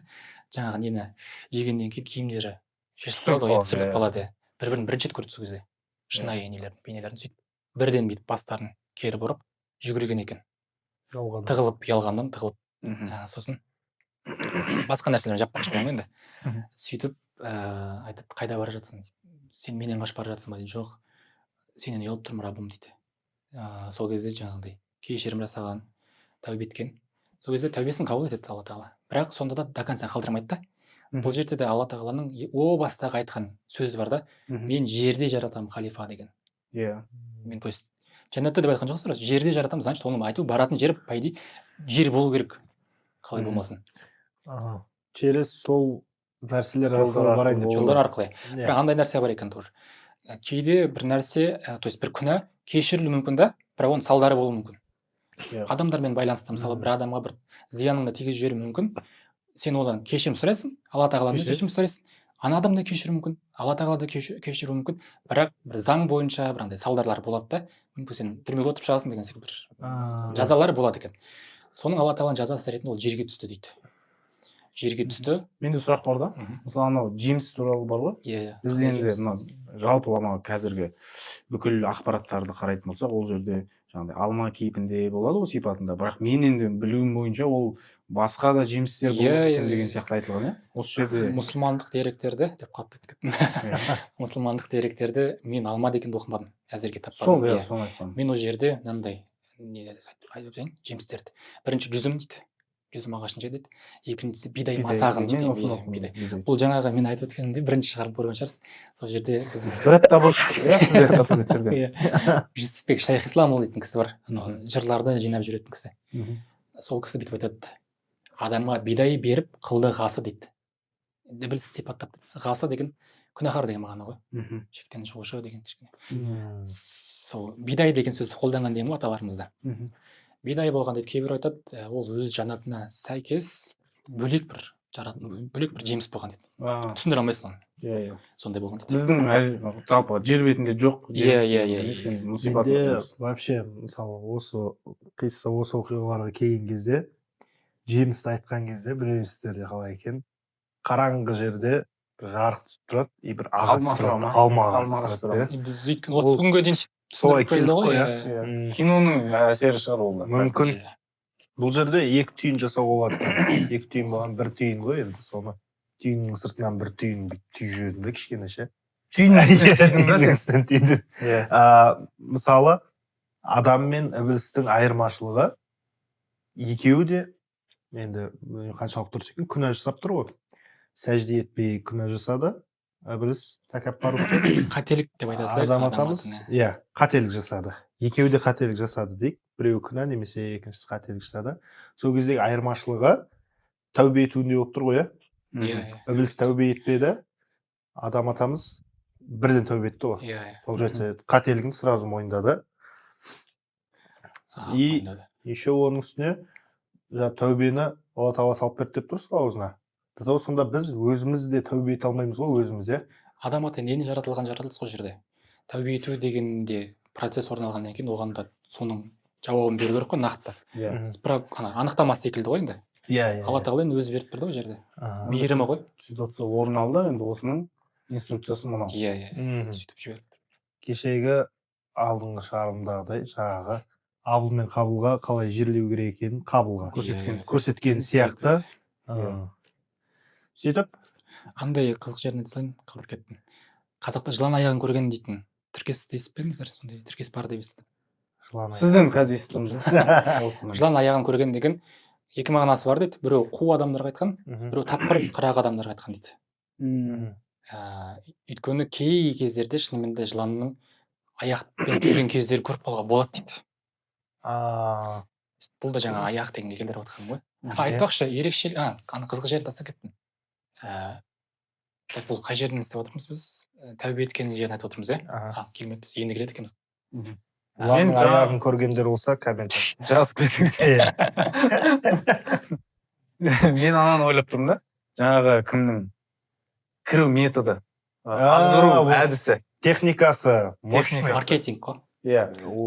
жаңағы нені жегеннен кейін киімдері шешіліп Түсіріп қалады ғой, қалады, түсіріліп иә. қалады, иә. Бір бірін бірінші рет көрді сол кезде, шынайы нелерін, бейнелерін. Сөйтіп бірден бүйтіп бастарын кері бұрып жүгірген екен. Жалған. Тығылып, ұялғаннан тығылып. Сосын басқа нәрселерін жаппақшы боламын енді. Сөйтіп айтады: «Қайда бара жатсың?» – деп. «Сен менен қашып бара жатсың ба?» – дейді. «Жоқ, сенен ұялып тұрмын, Раббым», – дейді. Сол кезде жаңағыдай кешірім жасаған, тәубе еткен. Сол кезде тәубесін қабыл етеді Алла тағала, бірақ сонда да до конца қалдырмайды да. Бұл жерде де Алла тағаланың о бастағы айтқан сөзі бар да: «Мен жерде жаратамын халифа» деген. Мен, то есть, жәннатта деп айтқан жоқсыздар ғой, жерде жаратамын. Значит, оның айту баратын жері, по идее, жер болу керек қалай болмасын. Аха. Через сол нәрселер Жолдар арқылы барайын деп. арқылы. Жолдар арқылы. Иә. Бірақ андай нәрсе бар екен тоже. Кейде бір нәрсе, то есть бір күнә кешірілуі мүмкін да, бірақ оның салдары болуы мүмкін. Адамдармен байланысты, мысалы, бір адамға бір зияныңды тигізіп жіберуі мүмкін. Сен одан кешірім сұрайсың, Алла тағаладан Кешіреді. кешірім сұрайсың, ана адам да кешіруі мүмкін, Алла тағала да кешіруі мүмкін, бірақ бір заң бойынша бір андай салдарлар болады да. Мүмкін, сен түрмеге отырып шығасың деген секілді бір жазалар болады екен. Соның Алла тағаланың жазасы ретінде ол жерге түсті дейді. Жерге түсті. Менде сұрақ бар да. Мысалы, анау жеміс туралы бар ғой. Иә, иә. Біз Қандай енді жеміс? мына жалпылама қазіргі бүкіл ақпараттарды қарайтын болсақ, ол жерде жаңағыдай алма кейпінде болады ғой, сипатында. Бірақ мен енді білуім бойынша, ол басқа да жемістер болуы мүмкін деген сияқты айтылған, иә, осы жерде. Мұсылмандық деректерді деп қатты айтып кеттім. Мұсылмандық деректерді мен алма дегенді оқымадым, әзірге таппадым. Сол, иә, соны айтқаным. Мен ол жерде мынандай не айтып өтейін: жемістерді бірінші жүзім дейді, жүзім ағашын жеді дейді, екіншісі бидай Бидай, масағын мен жеді, осыны иә, оқыдым, бидай. бидай. Бұл жаңағы мен айтып өткенімде бірінші шығарып көрген шығарсыз, сол жерде біздің Брэд Табос, иә, сіздер который түсірген. Иә, Жүсіпбек Шайхисламұлы дейтін кісі бар, анау жырларды жинап жүретін кісі. Сол кісі бүйтіп айтады: адамға бидай беріп қылды ғасы дейді, ібіліс сипаттап. Ғасы деген күнәһар деген мағына ғой, шектен шығушы деген кішкене. Сол бидай деген сөзді қолданған деген ғой аталарымызда. Бидай болған дейді. Кейбір айтады, ол өз жанатына сәйкес бөлек бір жарат, бөлек бір жеміс болған дейді. Түсіндіре алмайсың оны. иә иә Сондай болған дейді. Біздің әлі жалпы жер бетінде жоқ Иә, жеміс иә, иә, өйткені иә. мұны сипатын Менде білмейміз. вообще, мысалы, осы қисса, осы оқиғаларға келген кезде, жемісті айтқан кезде, білмеймін, сіздерде қалай екен, қараңғы жерде бір жарық түсіп тұрады и бір ағаш Алма тұра тұрады, ма? Алма ағашы Алма ағашы тұрады, тұра иә. Біз өйткені Ол осы күнге дейін солай түсіндіріп келді келдік ғой, қой, иә. иә. Киноның әсері шығар ол да. Мүмкін. Иә. Бұл жерде екі түйін жасауға болады. Екі түйін болған, бір түйін ғой енді. Соны түйіннің сыртынан бір түйін бүйтіп түйіп жібердім да кішкене ше. Түйіннің үстінен Иә, түйдің да түйіннің сен? үстінен түйдім. Мысалы, адам мен ібілістің айырмашылығы: екеуі де енді, білмеймін, қаншалықты дұрыс екен, күнә жасап тұр ғой. Сәжде етпей күнә жасады ібіліс, тәкаппарлық. Қателік деп айтасыз. Адам атамыз, иә, қателік жасады. Екеуі де қателік жасады дейік, біреуі күнә немесе екіншісі қателік жасады. Сол кездегі айырмашылығы тәубе етуінде болып тұр ғой, иә. Иә, иә. Ібіліс тәубе етпеді, адам атамыз бірден тәубе етті ғой. иә иә Получается, қателігін сразу мойындады. Мойындады. Еще оның үстіне жаңа тәубені Алла Тағала салып берді деп тұрсыз ғой аузына. До того сонда біз өзіміз де тәубе ете алмаймыз ғой өзіміз, иә. Адам ата неден жаратылған жаратылыс қой. Жерде тәубе ету дегенде процесс орын алғаннан кейін, оған да соның жауабын беру керек қой нақты. Ана анықтамасы секілді ғой енді. иә иә Алла Тағала енді өзі беріп тұрды ғой ол жерде, мейірімі ғой. Ситуация орын алды, енді осының инструкциясы мынау. иә иә Сөйтіп жіберіп. Кешегі алдыңғы шығарылымдағыдай, жаңағы Абыл мен Қабылға қалай жерлеу керек екенін Қабылға Көрсеткен. Көрсеткен сияқты. Иә. Сөйтіп Андай қызық жерін айта салайын, қалдырып кеттім. Қазақта жылан аяғын көрген дейтін тіркес естіп пе едіңіздер? Сондай тіркес бар деп естідім. Жылан аяғы. Сізден қазір естіп тұрмыз осыны. Жылан аяғын көрген деген екі мағынасы бар дейді: біреу қу адамдарға айтқан, біреу тапқыр, қырағы адамдарға айтқан дейді. Өйткені кей кездерде шынымен де жыланның аяқпен жүрген кездерін көріп қалуға болады дейді. Бұл да жаңа аяқ дегенге келтіріп отқаным ғой. Айтпақшы, ерекше, ана қызық жерін тастап кеттім. Так, бұл қай жерін істеп жатырмыз біз? Тәубе еткен жерін айтып отырмыз, иә? Аха. А, келмеппіз, енді келеді екенбіз. Жыланның Мен жаңа- аяғын көргендер болса, комментарий Жазып кетіңіз. Иә. Мен ананы ойлап тұрмын да, жаңағы кімнің кіру методы, азғыру әдісі. Техникасы мощный. Техникасы. Маркетинг қой. Иә,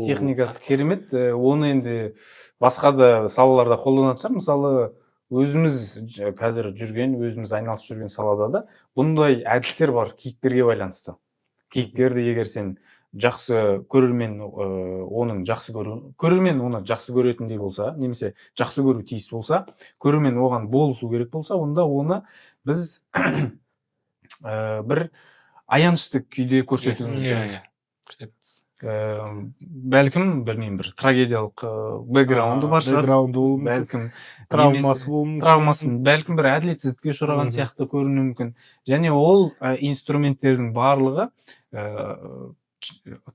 техникасы керемет. Оны енді басқа да салаларда қолданатын шығар. Мысалы, өзіміз қазір жүрген, өзіміз айналысып жүрген салада да бұндай әдістер бар кейіпкерге байланысты. Кейіпкерді егер сен жақсы көрермен, оның жақсы көру, көрермен оны жақсы көретіндей болса немесе жақсы көру тиіс болса, көрермен оған болысу керек болса, онда оны біз бір аянышты күйде көрсетуіміз иә керек. Иә, күшті айттыңыз. Бәлкім, білмеймін, бір трагедиялық бэкграунды бар шығар. Бэкграунды болуы мүмкін. Бәлкім, травмасы болуы мүмкін. Травмасы, бәлкім, бір әділетсіздікке ұшыраған сияқты көрінуі мүмкін. Және ол инструменттердің барлығы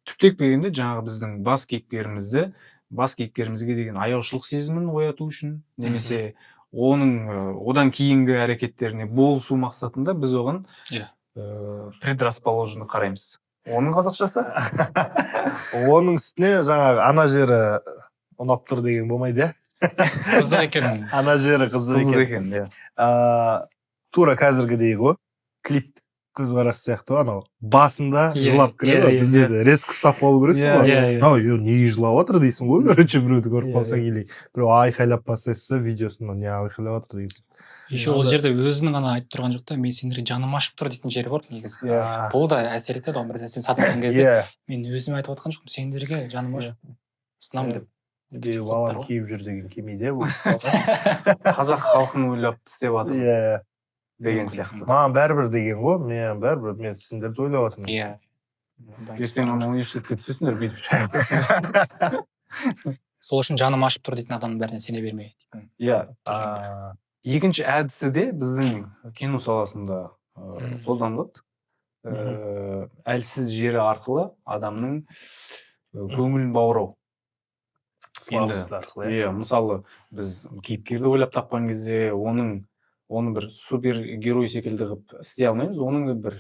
түптеп келгенде жаңағы біздің бас кейіпкерімізді, бас кейіпкерімізге деген аяушылық сезімін ояту үшін немесе оның одан кейінгі әрекеттеріне болысу мақсатында біз оған предрасположенно қараймыз. Оның қазақшасы? Оның үстіне жаңағы ана жері ұнап тұр деген болмайды, иә. Қызық екен. Ана жері қызық Қызық екен. екен, иә. Тура қазіргідей ғой, клип. Көзқарас сияқты ғой, анау басында Иә, жылап кіреді иә, ғой, иә, бізде де резко ұстап қалу керексің ғой. Иә, иә. Мынау е, неге жылап жатыр дейсің ғой, короче, біреуді көріп Иә, қалсаң или біреу айқайлап бастаса видеосын, не айқайлап жатыр деген. Еще ол жерде өзінің ғана айтып тұрған жоқ та, мен сендерге жаным ашып тұр дейтін жері бар негізі. Иә. Бұл да әсер етеді ғой, бір нәрсені сатып алған кезде Иә. мен өзім айтып отқан жоқпын, сендерге жаным ашып ұсынамын деп. Біреу Тоқтар балам ғой. киіп жүр деген келмейді, иә, бұл мысалға. Қазақ халқын ойлап істеп жатыр Иә. деген Мүмкін. сияқты. Маған бәрібір деген ғой, мен бәрібір, мен сендерді ойлап жатырмын. Иә. Ертең ана университетке түсесіңдер, бүйтіп шығады. Сол үшін жаным ашып тұр дейтін адамның бәріне сене берме дейтін. Иә. А, Екінші әдісі де біздің кино саласында қолданылады. Әлсіз жері арқылы адамның көңілін баурау. Слабость арқылы, иә. Иә, мысалы, біз кейіпкерді ойлап тапқан кезде оның оны бір супергерой секілді қылып істей алмаймыз, оның да бір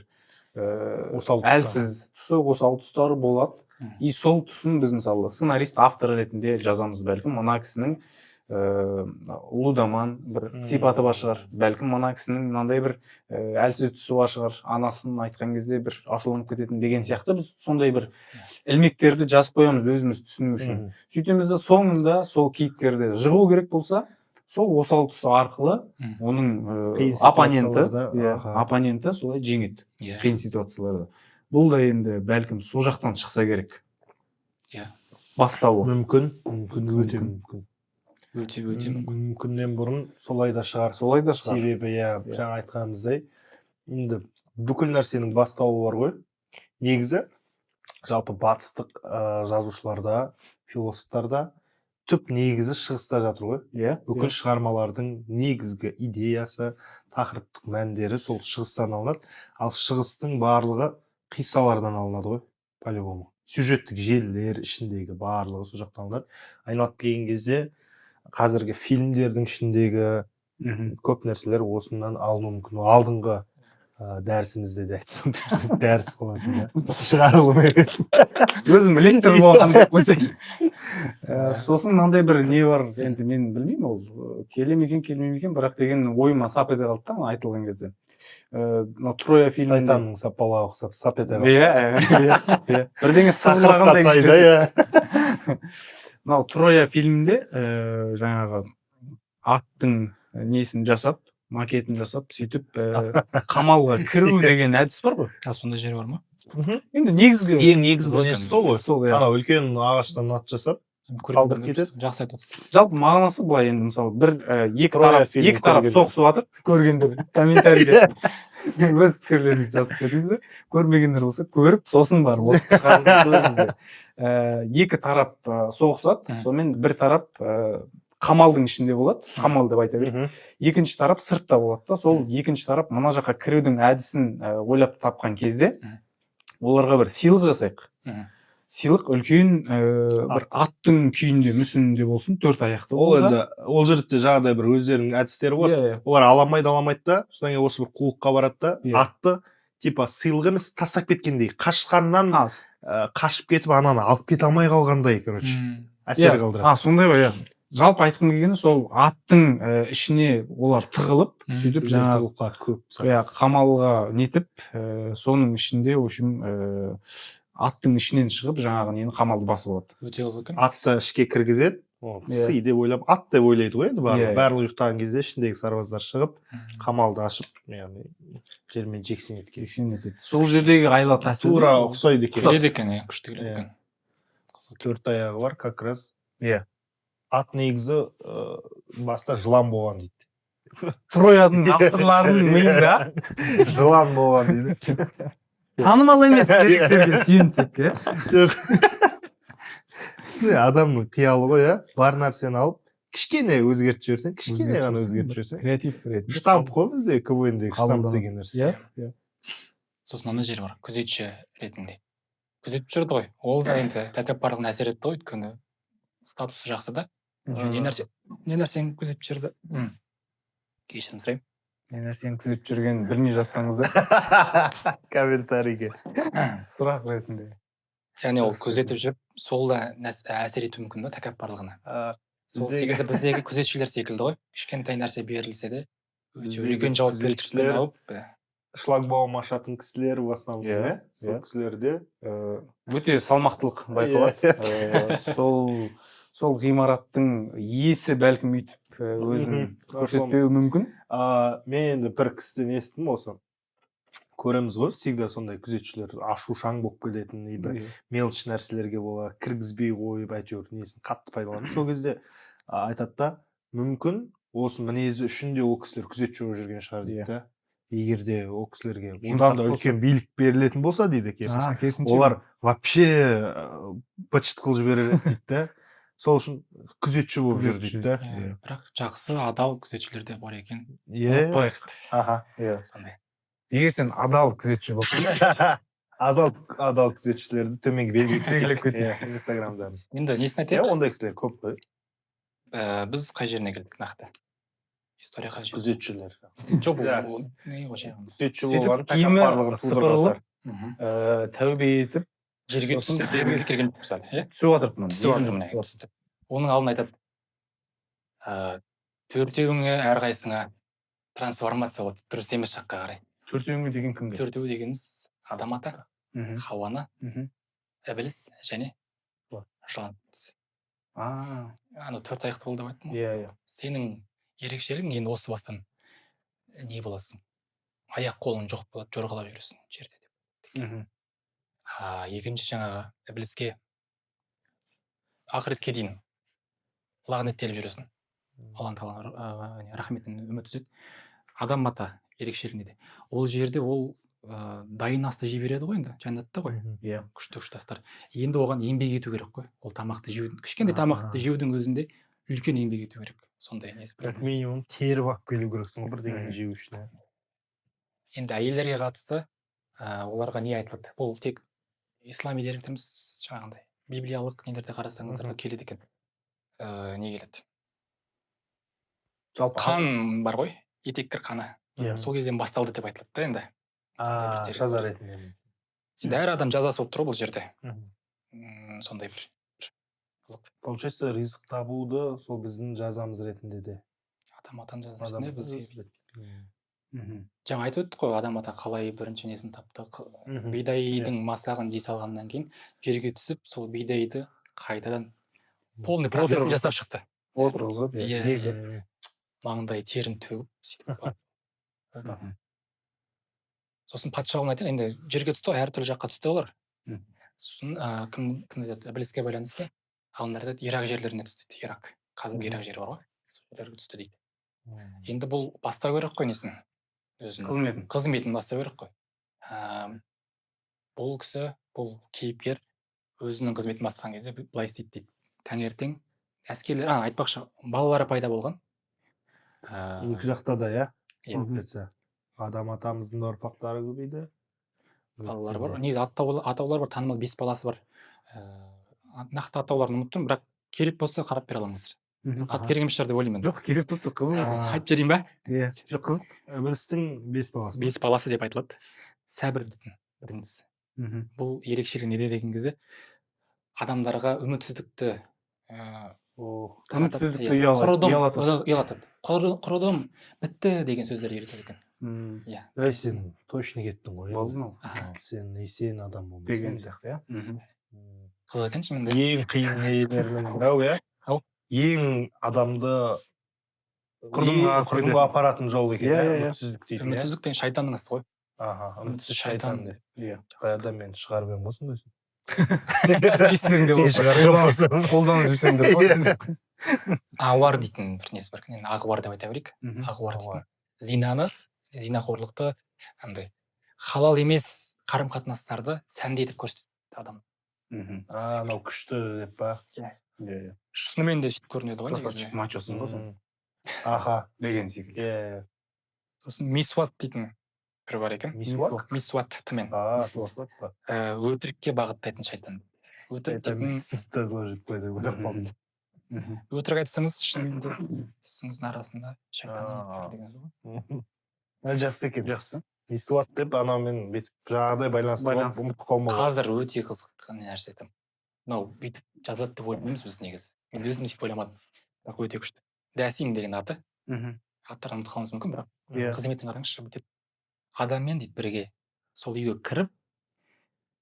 Осал тұстары. әлсіз тұсы, осал тұстары болады. И сол тұсын біз, мысалы, сценарист, автор ретінде жазамыз. Бәлкім, мына кісінің лудоман бір сипаты бар шығар, бәлкім, мына кісінің мынандай бір әлсіз тұсы бар шығар, анасын айтқан кезде бір ашуланып кететін деген сияқты. Біз сондай бір ілмектерді жазып қоямыз өзіміз түсіну үшін. Сөйтеміз де, соңында сол кейіпкерді жығу керек болса, сол осал тұсы арқылы оның Қиын оппоненті ситуацияларда, иә, оппоненті солай жеңеді қиын ситуацияларда. Бұл да енді бәлкім сол жақтан шықса керек бастауы. Мүмкін, мүмкін, өте Мүмкін. мүмкін. Өте, өте мүмкін. Мүмкіннен бұрын солай да шығар. Солай да шығар. Себебі, иә, Иә. жаңа айтқанымыздай, енді бүкіл нәрсенің бастауы бар ғой. Негізі жалпы батыстық жазушыларда, философтарда түп негізі шығыста жатыр ғой. Бүкіл шығармалардың негізгі идеясы, тақырыптық мәндері сол шығыстан алынады. Ал шығыстың барлығы қиссалардан алынады ғой, по-любому. Сюжеттік желілер ішіндегі барлығы сол жақтан алынады. Айналып келген кезде қазіргі фильмдердің ішіндегі көп нәрселер осынан алынуы мүмкін. Алдыңғы дәрісімізде де айттым, дәріс қыласың да, шығарылым емес. Өзім лектор болған деп қойсай. Сосын мынандай бір не бар енді, мен білмеймін, ол келе ме екен, келмей ме екен, бірақ деген ойыма сап ете қалды да ана айтылған кезде. Мынау «Троя» фильмінде Сайтанның сапалағы ұқсап сап ете қалды. Иә, бірдеңе Тақырыпқа сыбырлағандай. Сай да, иә. Мынау «Троя» фильмінде жаңағы аттың несін жасап, макетін жасап, сөйтіп қамалға кіру деген әдіс бар ғой. А, сондай жері бар ма? Енді негізгі Ең негізгі несі сол ғой. Сол, иә. Анау үлкен ағаштан ат жасап Көрген қалдырып кетеді. Жақсы айтып отырсыз. Жалпы мағынасы былай енді, мысалы, бір екі «Троя» тарап фильмін екі тарап көрген. соғысып жатыр. Көргендер комментарийде өз пікірлеріңізді жазып кетіңіздер, көрмегендер болса, көріп, сосын барып осы шығарылымды көріңіздер. Екі тарап соғысады. Сонымен бір тарап қамалдың ішінде болады, қамал деп айта берейік. Екінші тарап сыртта болады да, сол екінші тарап мына жаққа кірудің әдісін ойлап тапқан кезде оларға бір сыйлық жасайық. Сыйлық үлкен бір аттың күйінде, мүсінінде болсын, төрт аяқты. Ол да. енді ол жерде жаңағыдай бір өздерінің әдістері бар. Иә, иә. Олар ала алмайды да, содан кейін осы бір қулыққа барады да, атты типа сыйлық емес, тастап кеткендей, қашқаннан Аз. Қашып кетіп, ананы алып кете алмай қалғандай, короче, әсер қалдырады. А, сондай ғой, иә. Жалпы айтқым келгені, сол аттың ішіне олар тығылып, сөйтіп Өздері жаңағы тығылып қалады көп. Иә, қамалға нетіп, соның ішінде, в общем, аттың ішінен шығып, жаңағы нені, қамалды басып алады. Өте қызық екен. Атты ішке кіргізеді. О, сый деп ойлап, ат деп ойлайды ғой енді барлығы. Иә, иә. Барлығы ұйықтаған кезде ішіндегі сарбаздар шығып, қамалды ашып, яғни жермен жексен еткен. Жексен етеді. Сол жердегі айла тәсіл Тура ұқсайды екен. Келеді екен, иә, күшті келеді екен. Қызық. Төрт аяғы бар как раз. Иә. Ат негізі баста жылан болған дейді. Трояның авторларының миында Жылан болған дейді. танымал емес деректерге сүйенсек, иә. Жоқ. Адамның қиялы ғой, иә. Бар нәрсені алып, кішкене өзгертіп жіберсең, кішкене ғана өзгертіп жіберсең. Креатив ретінде. Штамп қой бізде, КВН-дегі штамп Қабылданады. деген нәрсе. Иә, иә. Сосын ана жері бар, күзетші ретінде күзетіп жүрді ғой. Ол да енді тәкаппарлығына әсер етті ғой, өйткені статусы жақсы да. Еще не нәрсе, не нәрсені күзетіп жүрді? Кешірім сұраймын. Не нәрсені күзетіп жүргенін білмей жатсаңыздар, Комментарийге. сұрақ ретінде. Яғни ол Жақсы. күзетіп жүріп, сол да әсер етуі мүмкін да тәкаппарлығына. Сол Біздегі секілді біздегі күзетшілер секілді ғой, кішкентай нәрсе берілсе де, өте Біздегі үлкен жауапкершілікпен күзетшілер алып. Шлагбаум ашатын кісілер в основном, Иә, иә, сол иә. кісілерде. Өте салмақтылық байқалады. Сол ғимараттың иесі бәлкім өйтіп өзін көрсетпеуі мүмкін. Мен енді бір кісіден естідім, осы көреміз ғой, всегда сондай күзетшілер ашушаң болып кететін и бір мелочь нәрселерге бола кіргізбей қойып, әйтеуір несін қатты пайдаланады. Сол кезде айтады да, мүмкін, осы мінезі үшін де ол кісілер күзетші болып жүрген шығар дейді да. Егер де ол кісілерге Жұмсақ одан да болса. үлкен билік берілетін болса дейді, керісінше, А, керісінше. олар вообще быт-шыт қылып жіберер еді дейді да. Сол үшін күзетші болып жүр Күзетші. дейді да. Иә, бірақ жақсы, адал күзетшілер де бар екен. Иә. Ұмытпайық. Аха. Иә. Сондай. Егер сен адал күзетші болсаң. Адал күзетшілерді төменге белгілеп Белгілеп кетейік. Иә, инстаграмда. Енді несін Иә, айтайық? ондай кісілер көп қой. Біз қай жеріне келдік нақты? История қай жер? Күзетшілер. Жоқ, бұл Иә. бұл не ғой, жай ғана. Күзетші Сөйтіп болған киімі тәкаппарлығын сыпырылып, тудырғандар. Тәубе етіп, Жерге сосын түсті дегенге келген жоқпыз әлі, иә? түсіп жатырмын міне. Түсіп жатыр, міне, Түсіп түсті. Оның алдын айтады. Төртеуіңе, әрқайсыңа трансформация болады, дұрыс емес жаққа қарай. Төртеуіңе деген кімге? Төртеуі дегеніміз Адам ата, Хауа ана, Ібіліс және Жылан. жылан. А, Анау төрт аяқты болды деп айттым ғой. иә, иә. Сенің ерекшелігің енді осы бастан не боласың? Аяқ қолың жоқ болады, жорғалап жүресің жерде деп. А екінші жаңағы ібіліске ақыретке дейін лағнеттеліп жүресің. Алла тағаланың рахметінен үміт үзеді. Адам ата ерекшелігі неде? Ол жерде ол дайын асты жей береді ғой енді, жәннатта ғой. Иә. Күшті күшті астар. Енді оған еңбек ету керек қой. Ол тамақты жеу, кішкентай тамақты жеудің өзінде үлкен еңбек ету керек. Сондай несі бар. Как минимум теріп алып келу керексің ғой бірдеңені жеу үшін, иә. Енді әйелдерге қатысты оларға не айтылады? Бұл тек ислами деректе емес, жаңағындай библиялық нелерде қарасаңыздар да келеді екен. Не келеді? Жалпы Қан бар ғой, етеккір қаны. Иә. Сол кезден басталды деп айтылады да енді. Сондай бір дерек. Жаза ретінде. Енді әр адам жазасы болып тұр ғой бұл жерде. Сондай бір қызық. Получается, ризық табуды сол біздің жазамыз ретінде де. Адам атаның жазасы Адам ретінде бізге ретінде. Жаңа айтып өттік қой, адам ата қалай бірінші несін тапты. Бидайдың масағын жей салғаннан кейін жерге түсіп, сол бидайды қайтадан полный процесін жасап шықты. Отырғызып, Иә, егіп. иә. Маңдай терін төгіп, сөйтіп барып. Сосын патшалығын айтайын, енді жерге түсті ғой, әртүрлі жаққа түсті олар. Сосын кім айтады, ібіліске байланысты ғалымдар айтады, Ирак жерлеріне түсті дейді. Ирак. Қазіргі Ирак жері бар ғой. Сол жерлерге түсті дейді. Енді бұл бастау керек қой несін? Өзінің Қызметін. қызметін бастау керек қой. Бұл кісі, бұл кейіпкер өзінің қызметін бастаған кезде былай істейді дейді. Таңертең әскерлер, айтпақшы, балалары пайда болған. Екі жақта да, иә? Иә. Получается, Адам атамыздың да ұрпақтары көбейді. Балалары бар. Негізі атаулар бар, танымал 5 баласы бар. Нақты атауларын ұмытып тұрмын, бірақ керек болса қарап бере аламын қазір. Қатты керек емес шығар деп ойлаймын енді. Жоқ, керек болып тұр, қызық. Айтып жіберейін ба? Иә, жоқ, қызық. Ібілістің 5 баласы. 5 баласы деп айтылады. Сәбір дейтін біріншісі. Бұл ерекшелігі неде деген кезде адамдарға үмітсіздікті, таратады, Үмітсіздікті иә. Құрыдым, ұялатады. ұялатады. Құрыдым, бітті деген сөздер үйретеді екен. Иә. Ей, сен точно кеттің ғой. Болды ма? Аха. Сен есен адам болмасаң. Деген сияқты, иә? Қызық екен шынымен де. Ең қиын нелерінің мынау, иә? Ау. Ең адамды Құрдымға ең құрдымға апаратын жол екен, Иә, иә, иә, иә. үмітсіздік дейтін, иә? Үмітсіздік деген шайтанның ісі ғой. Аха, үмітсіз Үмітсіз шайтан шайтан деп. Иә. Баяғыда мен шығарып едім ғой сондай. Естеріңде болса, Шығарып қолданып жүрсеңдер ғой. Ауар дейтін бір несі бар екен. Енді ағуар деп айта берейік. Ағуар дейтін. Зинаны, зинақорлықты, андай халал емес қарым қатынастарды сәнді етіп көрсетеді адам. А, анау күшті деп па? Иә. Иә, иә. Шынымен де сөйтіп көрінеді ғой Красавчик негізі. мачосың ғой сен. Аха. Деген секілді. Иә. Сосын мисуат дейтін бір бар екен. Мисуак? Мисуат тімен. А, мисуак па? Өтірікке бағыттайтын шайтан. Өтірік дейтін Сіз қойды деп ойлап қалдым. Өтірік айтсаңыз, шынымен де тісіңіздің арасында шайтанның жүр деген сөз ғой. Жақсы екен. Жақсы. Мисуат деп анаумен бүйтіп жаңағыдай байланыстырып Байланыстырып. ұмытып қалмауға. Қазір өте қызық нәрсе айтамын. Мынау бүйтіп жазылады деп ойлаймыз біз негізі. Мен өзім сөйтіп ойламадым. Бірақ өте күшті. Дәсим деген аты. Аттарын ұмытып қалуымыз мүмкін, бірақ Иә. қызметін қараңызшы, бүйтеді. Адаммен, дейді, бірге сол үйге кіріп,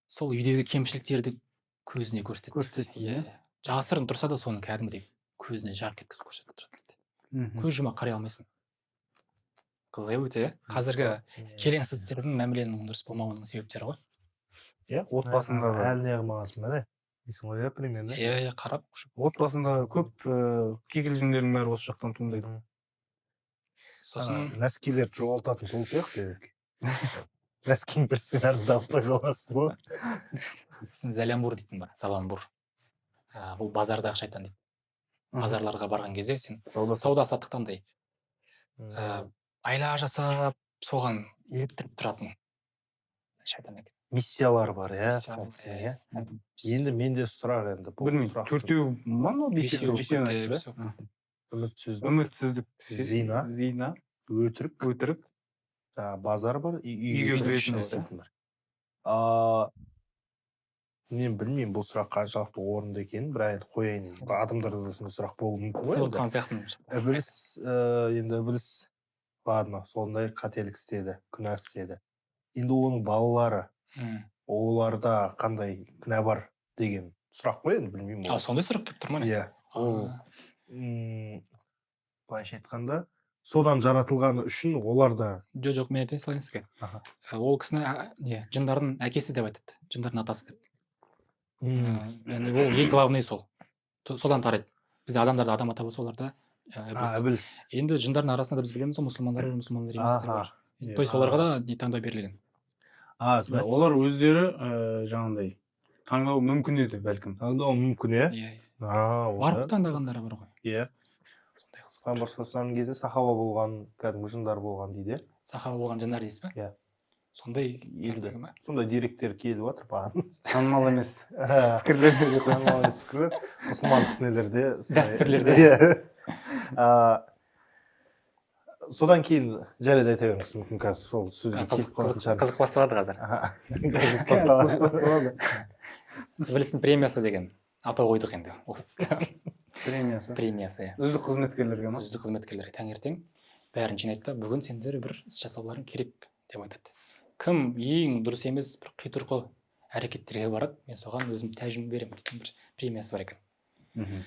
сол үйдегі кемшіліктерді көзіне көрсетеді, дейді. Көрсетеді, Иә. иә. Жасырын тұрса да, соны кәдімгідей көзіне жарқ еткізіп көрсетіп тұрады, дейді. Көз жұма қарай алмайсың. Қызық, иә, өте, иә. Қазіргі келеңсіздіктердің, мәміленің дұрыс болмауының себептері ғой. Иә, отбасындағы Әлі не қылмағансың ба, не дейсің ғой, иә, примерно. Иә, қарап. Отбасындағы көп кикілжіңдердің бәрі осы жақтан туындайды. Сосын Носкилерді жоғалтатын сол сияқты. Носкиң бір сценарийді таппай қаласың ғой. Сосын зәләмбур дейтін бар, заламбур. Бұл базардағы шайтан дейді. Базарларға барған кезде сен Сауда. сауда саттықтандай айла жасап, соған еліктіріп тұратын шайтан екен. Миссиялар бар, иә? Миссиялар, Қатысты, иә. Иә, енді менде сұрақ енді, бұл Білмеймін, сұрақты- төртеу ма мынау, бесеу? Бесеу Бесеуін болып айтты кетті, да? бесеу болып кетті. Үмітсіздік. Үмітсіздік. Зина. Зина. Өтірік. Өтірік. Жаңағы базар бар и Үйге үйге кіретін кіретін бар. Мен білмеймін, бұл сұрақ қаншалықты орынды екенін, бірақ енді қояйын, адамдарда да сондай сұрақ болуы мүмкін ғой енді. Сыйлыққан сияқтымын. Ібіліс, енді ібіліс, ладно, сондай қателік істеді, күнә істеді, енді оның балалары, оларда қандай күнә бар деген сұрақ қой енді, білмеймін А, ол. сондай сұрақ келіп тұр ма, не? Иә, ол былайша айтқанда, содан жаратылғаны үшін олар да Жоқ, мен айтайын салайын сізге. Аха. Ол кісіні не, жындардың әкесі деп айтады, жындардың атасы деп. Яғни ол ең главный сол. Содан тарайды. Бізде адамдарда адам ата болса, оларда А, ібіліс. ібіліс. Енді жындардың арасында да біз білеміз ғой, мұсылмандар бар, мұсылмандар еместер бар. То есть оларға да не, таңдау берілген. А, Олар өздері жаңағындай таңдау мүмкін еді, бәлкім. Таңдау мүмкін, иә. Иә. А, Бар онда ғой, таңдағандары бар ғой. Иә. Сондай қызық. Пайғамбар саллаллаху кезінде сахаба болған, кәдімгі жындар болған дейді, иә. Сахаба болған жындар дейсіз ба? Иә. Сондай Енді кәдімгі ма? Сондай деректер келіп жатыр маған. Танымал емес пікірлер. Танымал емес пікірлер, мұсылмандық нелерде Дәстүрлерде. Иә. Содан кейін, жарайды, айта беріңіз, мүмкін, қазір сол сөзге Қызық, келіп қалатын қызық, шығармыз. қызық басталады қазір. Аха. Қызық басталады. Ібілістің премиясы деген атау қойдық енді осы. Премиясы. Премиясы, иә. Үздік қызметкерлерге ма? Үздік қызметкерлерге таңертең бәрін жинайды да, бүгін сендер бір іс жасауларың керек деп айтады. Кім ең дұрыс емес бір қитұрқы әрекеттерге барады, мен соған өзім тәжім беремін дейтін бір премиясы бар екен.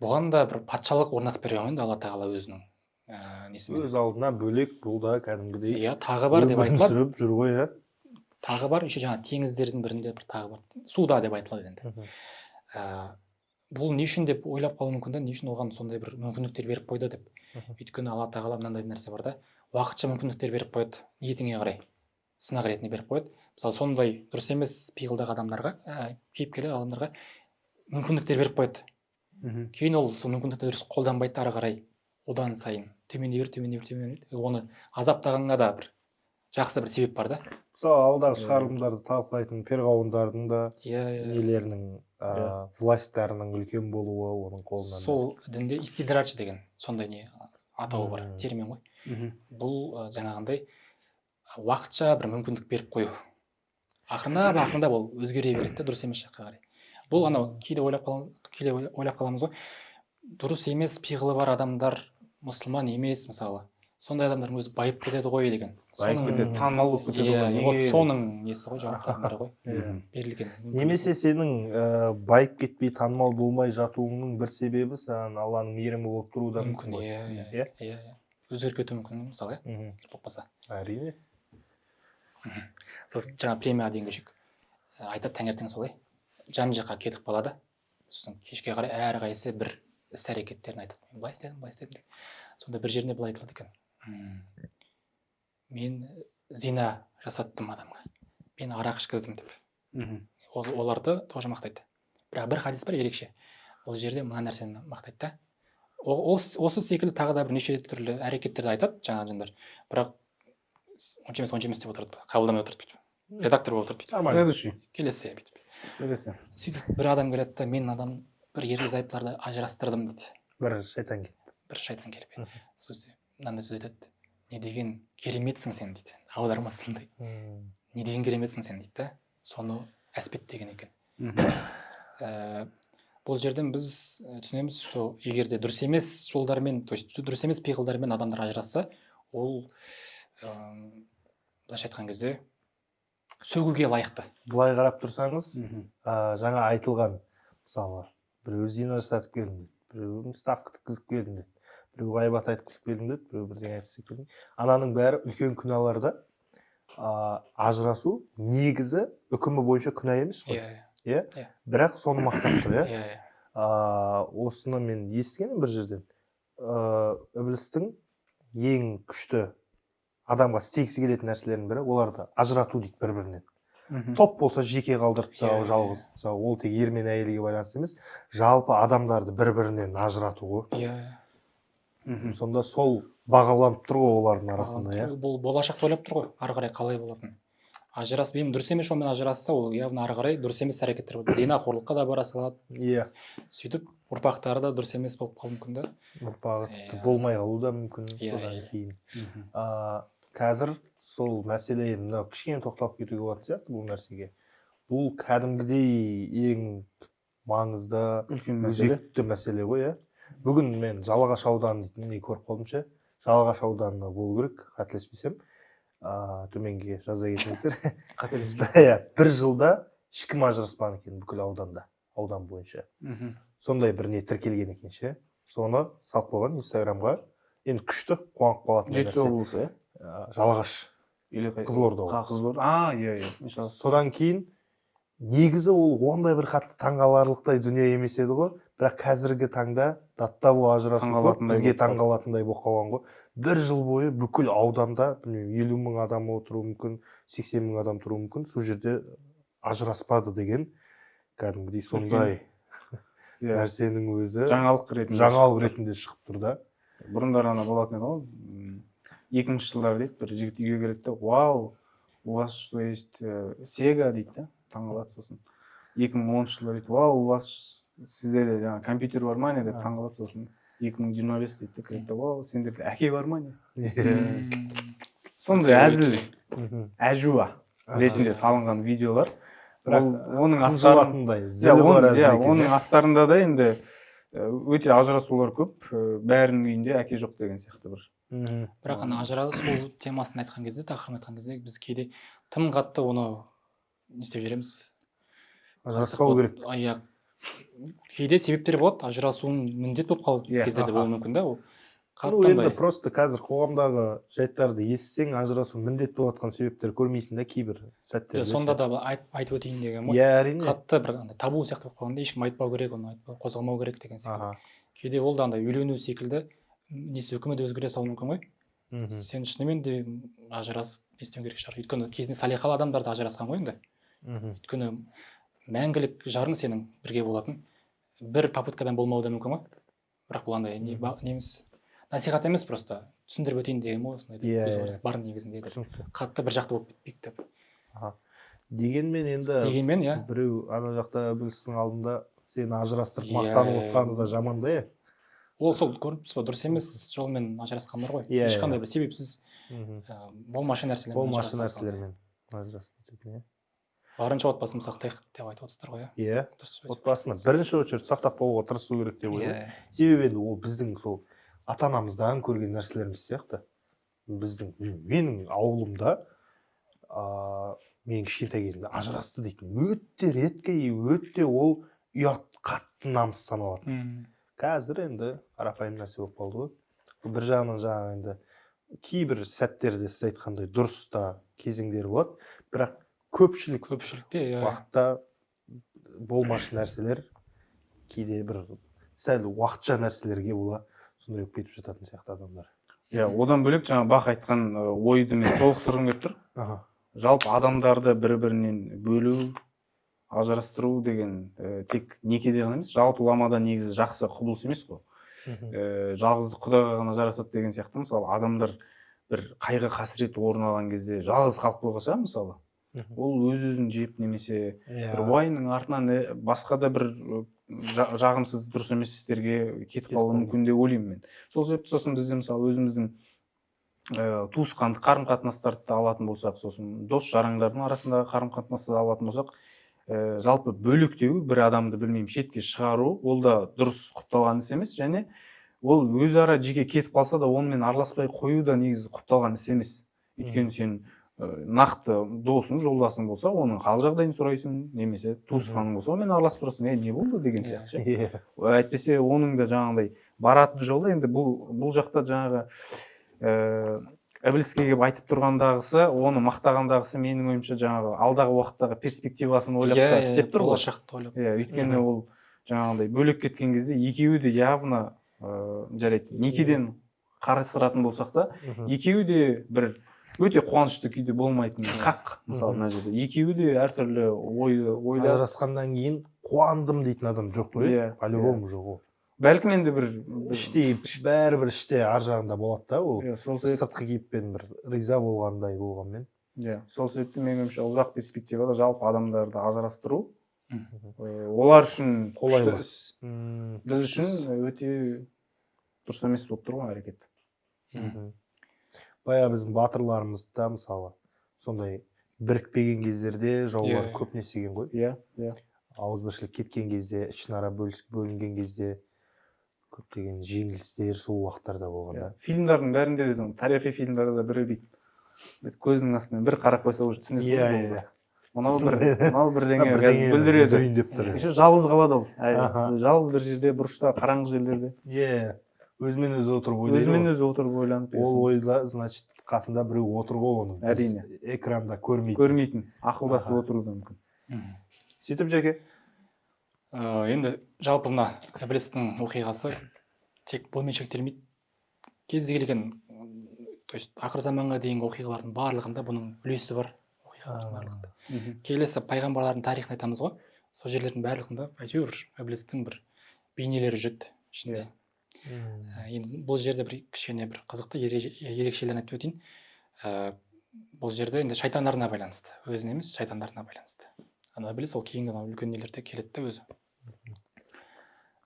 Бұған да бір патшалық орнатып берген ғой енді Алла тағала өзінің несімен. Өз алдына бөлек, бұл да кәдімгідей Иә, тағы бар деп өмірін айтылады. сүріп жүр ғой, иә. Тағы бар еще, жаңағы теңіздердің бірінде бір тағы бар, суда деп айтылады енді. Бұл не үшін деп ойлап қалуы мүмкін да, не үшін оған сондай бір мүмкіндіктер беріп қойды деп. Өйткені Алла тағала, мынандай нәрсе бар да, уақытша мүмкіндіктер беріп қояды, ниетіңе қарай сынақ ретінде беріп қояды. Мысалы, сондай дұрыс емес пиғылдағы адамдарға, кейіпкерлер адамдарға мүмкіндіктер беріп қояды. Кейін ол сол мүмкіндікті дұрыс қолданбайды да, ары қарай одан сайын төмендей береді, төмендей береді, төмендей береді. Оны азаптағанға да бір жақсы бір себеп бар да. Мысалы, алдағы шығарылымдарды талқылайтын перғауындардың да иә иә нелерінің, властьтарының үлкен болуы оның қолынан. Сол дінде истидрадж деген сондай не атауы бар, термин ғой. Бұл жаңағындай уақытша бір мүмкіндік беріп қою. Ақырындап ақырындап ол өзгере береді да, дұрыс емес жаққа қарай. Бұл анау кейде ойлап қаламыз ғой, дұрыс емес пиғылы бар адамдар, мұсылман емес, мысалы, сондай адамдардың өзі байып кетеді ғой деген. Байып кетеді, танымал болып кетеді Иә, ғой, вот неге? соның несі ғой, жауаптардың бірі ғой, берілген мүмкіндік. Немесе сенің байып кетпей, танымал болмай жатуыңның бір себебі саған Алланың мейірімі болып тұруы да мүмкін мүмкін ғой. Иә, иә. Иә? Иә, өзгеріп кетуі мүмкін, мысалы, иә, егер болып қалса. Әрине. Сосын жаңа премияға дейін көшейік. Айтады, таңертең солай жан жаққа кетіп қалады. Сосын кешке қарай әрқайсысы бір іс әрекеттерін айтады, мен былай істедім, былай істедім деп. Сонда бір жерінде былай айтылады екен: Мен зина жасаттым адамға, мен арақ ішкіздім» деп. Оларды тоже мақтайды. Бірақ бір хадис бар ерекше, ол жерде мына нәрсені мақтайды да. Ол осы секілді тағы да бірнеше түрлі әрекеттерді айтады жаңағы жындар, бірақ онша емес, онша емес деп отырады, қабылдамай отырады бүйтіп, редактор болып отырады бүйтіп. Нормально. Следующий. Келесі, бүйтіп. Келесі. Сөйтіп бір адам келеді да, мен адам бір ерлі зайыптыларды ажырастырдым дейді. Бір шайтан келіп. Бір шайтан келіп, иә. Сол мынандай сөз айтады: «Не деген кереметсің сен», — дейді. Аудармасы сондай. «Не деген кереметсің сен», — дейді да, соны әспеттеген екен. Бұл жерден біз түсінеміз, что егер де дұрыс емес жолдармен, то есть дұрыс емес пиғылдармен адамдар ажырасса, ол Былайша айтқан кезде, сөгуге лайықты. Былай қарап тұрсаңыз, жаңа айтылған, мысалы, біреу зина жасатып келдім дейді, біреу ставка тіккізіп келдім дейді, біреу ғайбат айтқызып келдім деді, біреу бірдеңе айтқызып келдім. Ананың бәрі үлкен күнәлар да. Ажырасу негізі үкімі бойынша күнә емес қой. Иә. Иә. Иә. Бірақ соны мақтап тұр, иә. Иә. Осыны мен естігенмін бір жерден. Ібілістің ең күшті адамға істегісі келетін нәрселерінің бірі оларды ажырату дейді бір бірінен. Топ болса, жеке қалдырып тастау, жалғыз. Мысалы, ол тек ер мен әйелге байланысты емес, жалпы адамдарды бір бірінен ажырату ғой. Иә. Сонда сол бағаланып тұр ғой олардың арасында, иә. Бұл болашақты ойлап тұр ғой, ары қарай қалай болатынын. Ажырасып, енді дұрыс емес жолмен ажырасса, ол явно ары қарай дұрыс емес әрекеттер болады, зинақорлыққа да бара салады. Сөйтіп ұрпақтары да дұрыс емес болып қалуы мүмкін да. Ұрпағы тіпті болмай қалуы да мүмкін содан кейін. Қазір сол мәселе, енді мынау кішкене тоқталып кетуге болатын сияқты бұл нәрсеге. Бұл кәдімгідей ең маңызды, Үлкен мәселе. өзекті мәселе ғой, иә. Бүгін мен Жалағаш ауданы дейтін не көріп қалдым ше. Жалағаш ауданы болу керек, қателеспесем. Төменге жаза кетіңіздер. Қателеспе. Иә, бір жылда ешкім ажыраспаған екен бүкіл ауданда, аудан бойынша. Сондай бір не тіркелген екен ше. Соны салып қойған Инстаграмға. Енді күшті, қуанып қалатын Жетісу нәрсе. облысы, иә? Жалағаш. Или қай? Қызылорда облысы. Қызылорда. А, иә, иә. Иншалла. Содан кейін негізі ол ондай бір қатты таңғаларлықтай дүние емес еді ғой. Бірақ қазіргі таңда до того ажырасу көп, Таңғалатындай бізге болып қалды. таңғалатындай болып қалған ғой. Бір жыл бойы бүкіл ауданда, білмеймін, 50 000 адам отыруы мүмкін, 80 000 адам тұруы мүмкін, сол жерде ажыраспады деген кәдімгідей сондай нәрсенің өзі Жаңалық ретінде жаңалық шығып тұр. ретінде шығып тұр да. Бұрындары ана болатын еді ғой, 2000-жылдары дейді, бір жігіт үйге келеді де: «Вау, у вас что, есть Сега?» — дейді да, таңғалады. Сосын 2010-жылдары дейді: «Вау, у вас, сіздерде жаңағы компьютер бар ма, не?» — деп таңғалады. Сосын 2025 дейді де, кіреді де: «Вау, сендерде әке бар ма, не?» Сондай әзіл, әжуа ретінде салынған видеолар. Бірақ Ол оның астарын қынжылатындай иә, зілі бар әзіл иә, екен, оның иә. астарында да енді өте ажырасулар көп, бәрінің үйінде әке жоқ деген сияқты бір. Бірақ ана ажырасу темасын айтқан кезде, тақырыбын айтқан кезде, біз кейде тым қатты оны не істеп жібереміз. Ажыраспау керек. Иә, кейде себептер болады, ажырасуың міндет болып қалатын кездер де болуы мүмкін да ол. Ну, Қатты енді андай просто қазір қоғамдағы жайттарды естісең, ажырасу міндет болып жатқан себептер көрмейсің да кейбір сәттерде. Сонда да айтып өтейін деген ғой. Иә, әрине. Қатты бір андай табу сияқты болып қалғанда, ешкім айтпау керек, оны айтпау, қозғамау керек деген секілді. Кейде ол да андай үйлену секілді, несі, үкімі де өзгере салуы мүмкін ғой. Сен шынымен де ажырасып не істеуің керек шығар, өйткені кезінде салиқалы адамдар да ажырасқан ғой енді. Өйткені мәңгілік жарың сенің бірге болатын бір попыткадан болмауы да мүмкін ғой. Бірақ бұл андай не, не емес, насихат емес, просто түсіндіріп өтейін деген ғой, осындай деп, көзқарас бар негізінде деп. Түсінікті. Қатты бір жақты болып кетпейік деп. Дегенмен енді Дегенмен, иә. біреу ана жақта ібілістің алдында сені ажырастырып мақтанып отқаны да жаман да, иә. Ол сол, көріп тұрсыз ба, дұрыс емес жолмен ажырасқандар ғой. Иә, иә. Ешқандай бір себепсіз, болмашы нәрселермен Болмашы ажыраса салған. нәрселермен ажырасып кететін, иә. Барынша отбасын сақтайық деп айтып отырсыздар ғой, иә? Иә. Дұрыс өте. Отбасыны бірінші очередь сақтап қалуға тырысу керек деп ойлаймын. Себебі енді ол біздің сол ата анамыздан көрген нәрселеріміз сияқты. Біздің, менің ауылымда, мен кішкентай кезімде ажырасты дейтін өте редко и өте ол ұят, қатты намыс саналатын. Қазір енді қарапайым нәрсе болып қалды ғой. Бір жағынан жаңағы енді кейбір сәттерде сіз айтқандай дұрыс та кезеңдер болады, бірақ көпшілік Көпшілікте, иә. уақытта болмашы нәрселер, кейде бір сәл уақытша нәрселерге бола сондай болып кетіп жататын сияқты адамдар. Иә, одан бөлек жаңа Бақ айтқан ойды мен толықтырғым келіп тұр. Жалпы адамдарды бір бірінен бөлу, ажырастыру деген тек некеде ғана емес, жалпыламада негізі жақсы құбылыс емес қой. Жалғыздық құдайға ғана жарасады деген сияқты. Мысалы, адамдар бір қайғы қасірет орын алған кезде жалғыз қалып қойса, мысалы, ол өз өзін жеп немесе бір уайымның артынан басқа да бір жағымсыз, дұрыс емес істерге кетіп қалуы қалуы. мүмкін деп ойлаймын мен. Сол себепті сосын бізде, мысалы, өзіміздің туысқандық қарым қатынастарды да алатын болсақ, сосын дос жарандардың арасындағы қарым қатынасты да алатын болсақ, жалпы бөлектеу, бір адамды, білмеймін, шетке шығару, ол да дұрыс, құпталған іс емес. Және ол өзара жеке кетіп қалса да, онымен араласпай қою да негізі құпталған іс емес, өйткені сен Нақты досың, жолдасың болса, оның хал жағдайын сұрайсың, немесе туысқаның болса, онымен араласып тұрасың, не болды деген Иә. сияқты ше. Иә. Әйтпесе оның да жаңағыдай баратын жолы енді бұл жақта жаңағы ібіліске келіп айтып тұрғандағысы, оны мақтағандағысы, менің ойымша, жаңағы алдағы уақыттағы перспективасын ойлап Иә, та иә, істеп тұр ғой. Болашақты ойлап. Иә, өйткені ол жаңағыдай бөлек кеткен кезде екеуі де явно, жарайды, некеден қарастыратын болсақ та, екеуі де бір өте қуанышты күйде болмайтыны хақ. Мысалы, мына жерде екеуі де әртүрлі ой ойлап Ажырасқаннан кейін қуандым дейтін адам жоқ қой. Иә, По-любому жоқ ол. Бәлкім, енді бір Іштей бәрібір, іште ар жағында болады да ол. Иә, сол себеп Сыртқы кейіппен бір риза болғандай болғанмен. Иә, сол себепті менің ойымша, ұзақ перспективада жалпы адамдарды ажырастыру олар үшін Қолайлы. күшті іс, біз үшін өте дұрыс емес болып тұр ғой әрекет. Баяғы біздің батырларымыз да, мысалы, сондай бірікпеген кездерде жаулар Иә, иә. көп не істеген ғой. иә иә Ауызбіршілік кеткен кезде, ішінара бөлінген кезде көптеген жеңілістер сол уақыттарда болған да. Фильмдардың бәрінде де, тарихи фильмдарда да біреу бүйтіп көзінің астынан бір қарап қойса, уже түсінесің Иә, ғой, иә. болды. Мынау бір мынау бірдеңе қазір Бірдеңе бүлдіреді. бүлдірейін деп тұр. Еще жалғыз қалады ол әлі. Аха. Жалғыз бір жерде, бұрышта, қараңғы жерлерде. Иә, өзімен өзі отырып ойлайды Өзімен ғой. өзі отырып ойланып. Ол ойда, значит, қасында біреу отыр ғой оның. Біз Әрине. экранда көрмейтін. Көрмейтін, ақылдасып отыруы да мүмкін. Сөйтіп, Жеке. Енді жалпы мына ібілістің оқиғасы тек бұнымен шектелмейді. Кез келген, то есть ақыр заманға дейінгі оқиғалардың барлығында бұның үлесі бар, оқиғалардың барлығында. Келесі пайғамбарлардың тарихын айтамыз ғой, сол жерлердің барлығында әйтеуір ібілістің бір бейнелері жүреді ішінде. Енді бұл жерде бір кішкене бір қызықты ерекшелігін айтып өтейін. Бұл жерде енді шайтандарына байланысты, өзіне емес, шайтандарына байланысты. Ана ібіліс ол кейінгі анау үлкен нелерде келеді да, өзі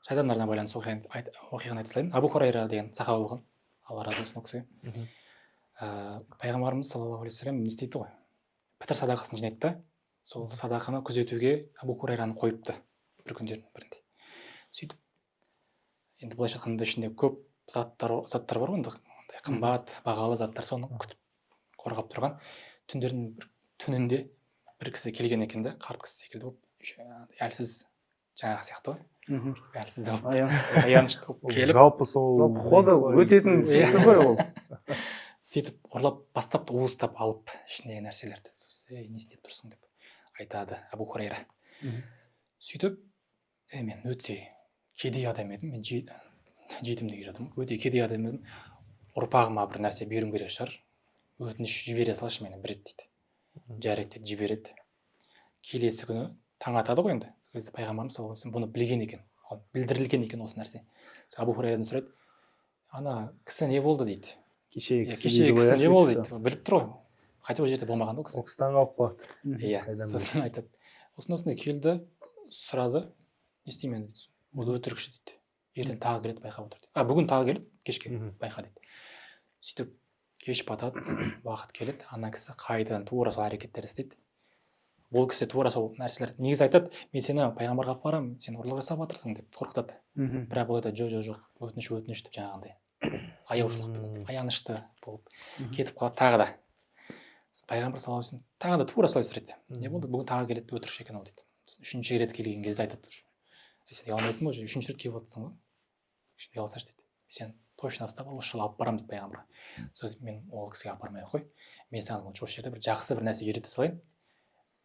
шайтандарына байланысты оқиғаны айта салайын. Абу Хурайра деген сахаба болған, Алла разы болсын ол кісіге. Пайғамбарымыз саллаллаху алейхи вассалам не істейді ғой, пітір садақасын жинайды да, сол садақаны күзетуге Абу Хурайраны қойыпты бір күндердің бірінде. Сөйтіп, енді былайша айтқанда, ішінде көп заттар бар ғой енді, андай қымбат бағалы заттар, соны күтіп қорғап тұрған. Түндердің бір түнінде бір кісі келген екен да, қарт кісі секілді болып, еще андай әлсіз, жаңағы сияқты ғой, әлсіз болып, аянышты болып Ол келіп. Жалпы сол Жалпы ходы өтетін Иә. түсінікті ғой ол. Сөйтіп ұрлап бастапты, уыстап алып ішіндегі нәрселерді. Сосын: «Ей, не істеп тұрсың?» – деп айтады Абу Хурайра. Сөйтіп: «Ей, мен өте кедей адам едім, мен жетім деген жатырмын, өте кедей адам едім, ұрпағыма бір нәрсе беруім керек шығар, өтініш, жібере салшы мені бір рет», – дейді. «Жарайды», – деп жібереді. Келесі күні таң атады ғой енді. Сол кезде пайғамбарымыз саллаллаху алейхи вассалам бұны білген екен, оған білдірілген екен осы нәрсе. Абу Хурайрадан сұрайды: «Ана кісі не болды?» – дейді. Кешегі «Иә, кісі кешегі дейді ғой, кісі иә? не болды?» – Кісі. дейді. Біліп тұр ғой, хотя ол жерде болмаған да ол кісі. Ол кісі таңқалып қалады. Иә. Қайдан? Сосын айтады: «Осындай осындай келді, сұрады, не істеймін енді?» – дейді. «Ол өтірікші, – дейді, – ертең тағы келеді, байқап отыр», – дейді. «А, бүгін тағы келеді кешке, байқа», – дейді. Сөйтіп кеш батады, уақыт келеді, ана кісі қайтадан тура сол әрекеттерді істейді. Бұл кісі тура сол нәрселер негізі айтады: «Мен сені пайғамбарға алып барамын, сен ұрлық жасап жатырсың», – деп қорқытады. Бірақ бұл айтады: «Жоқ, жоқ, жоқ, өтініш, өтініш», – деп, жаңағындай аяушылықпен, аянышты болып кетіп қалады. Тағы да пайғамбар саллаллаху алейхи вассалам тағы да тура солай сұрайды: «Не болды? Бүгін тағы келеді, өтірікші екен ол», – дейді. Үшінші рет келген кезде айтады уже: «Ей, сен ұялмайсың ба? Уже үшінші рет келіп отырсың ғой, кішкене ұялсайшы», – дейді. «Мен сені точно ұстап, осы жолы алып барамын», – дейді пайғамбарға. Сосын: «Мен ол кісіге апармай ақ қой, мен саған лучше осы жерде бір жақсы бір нәрсе үйрете салайын,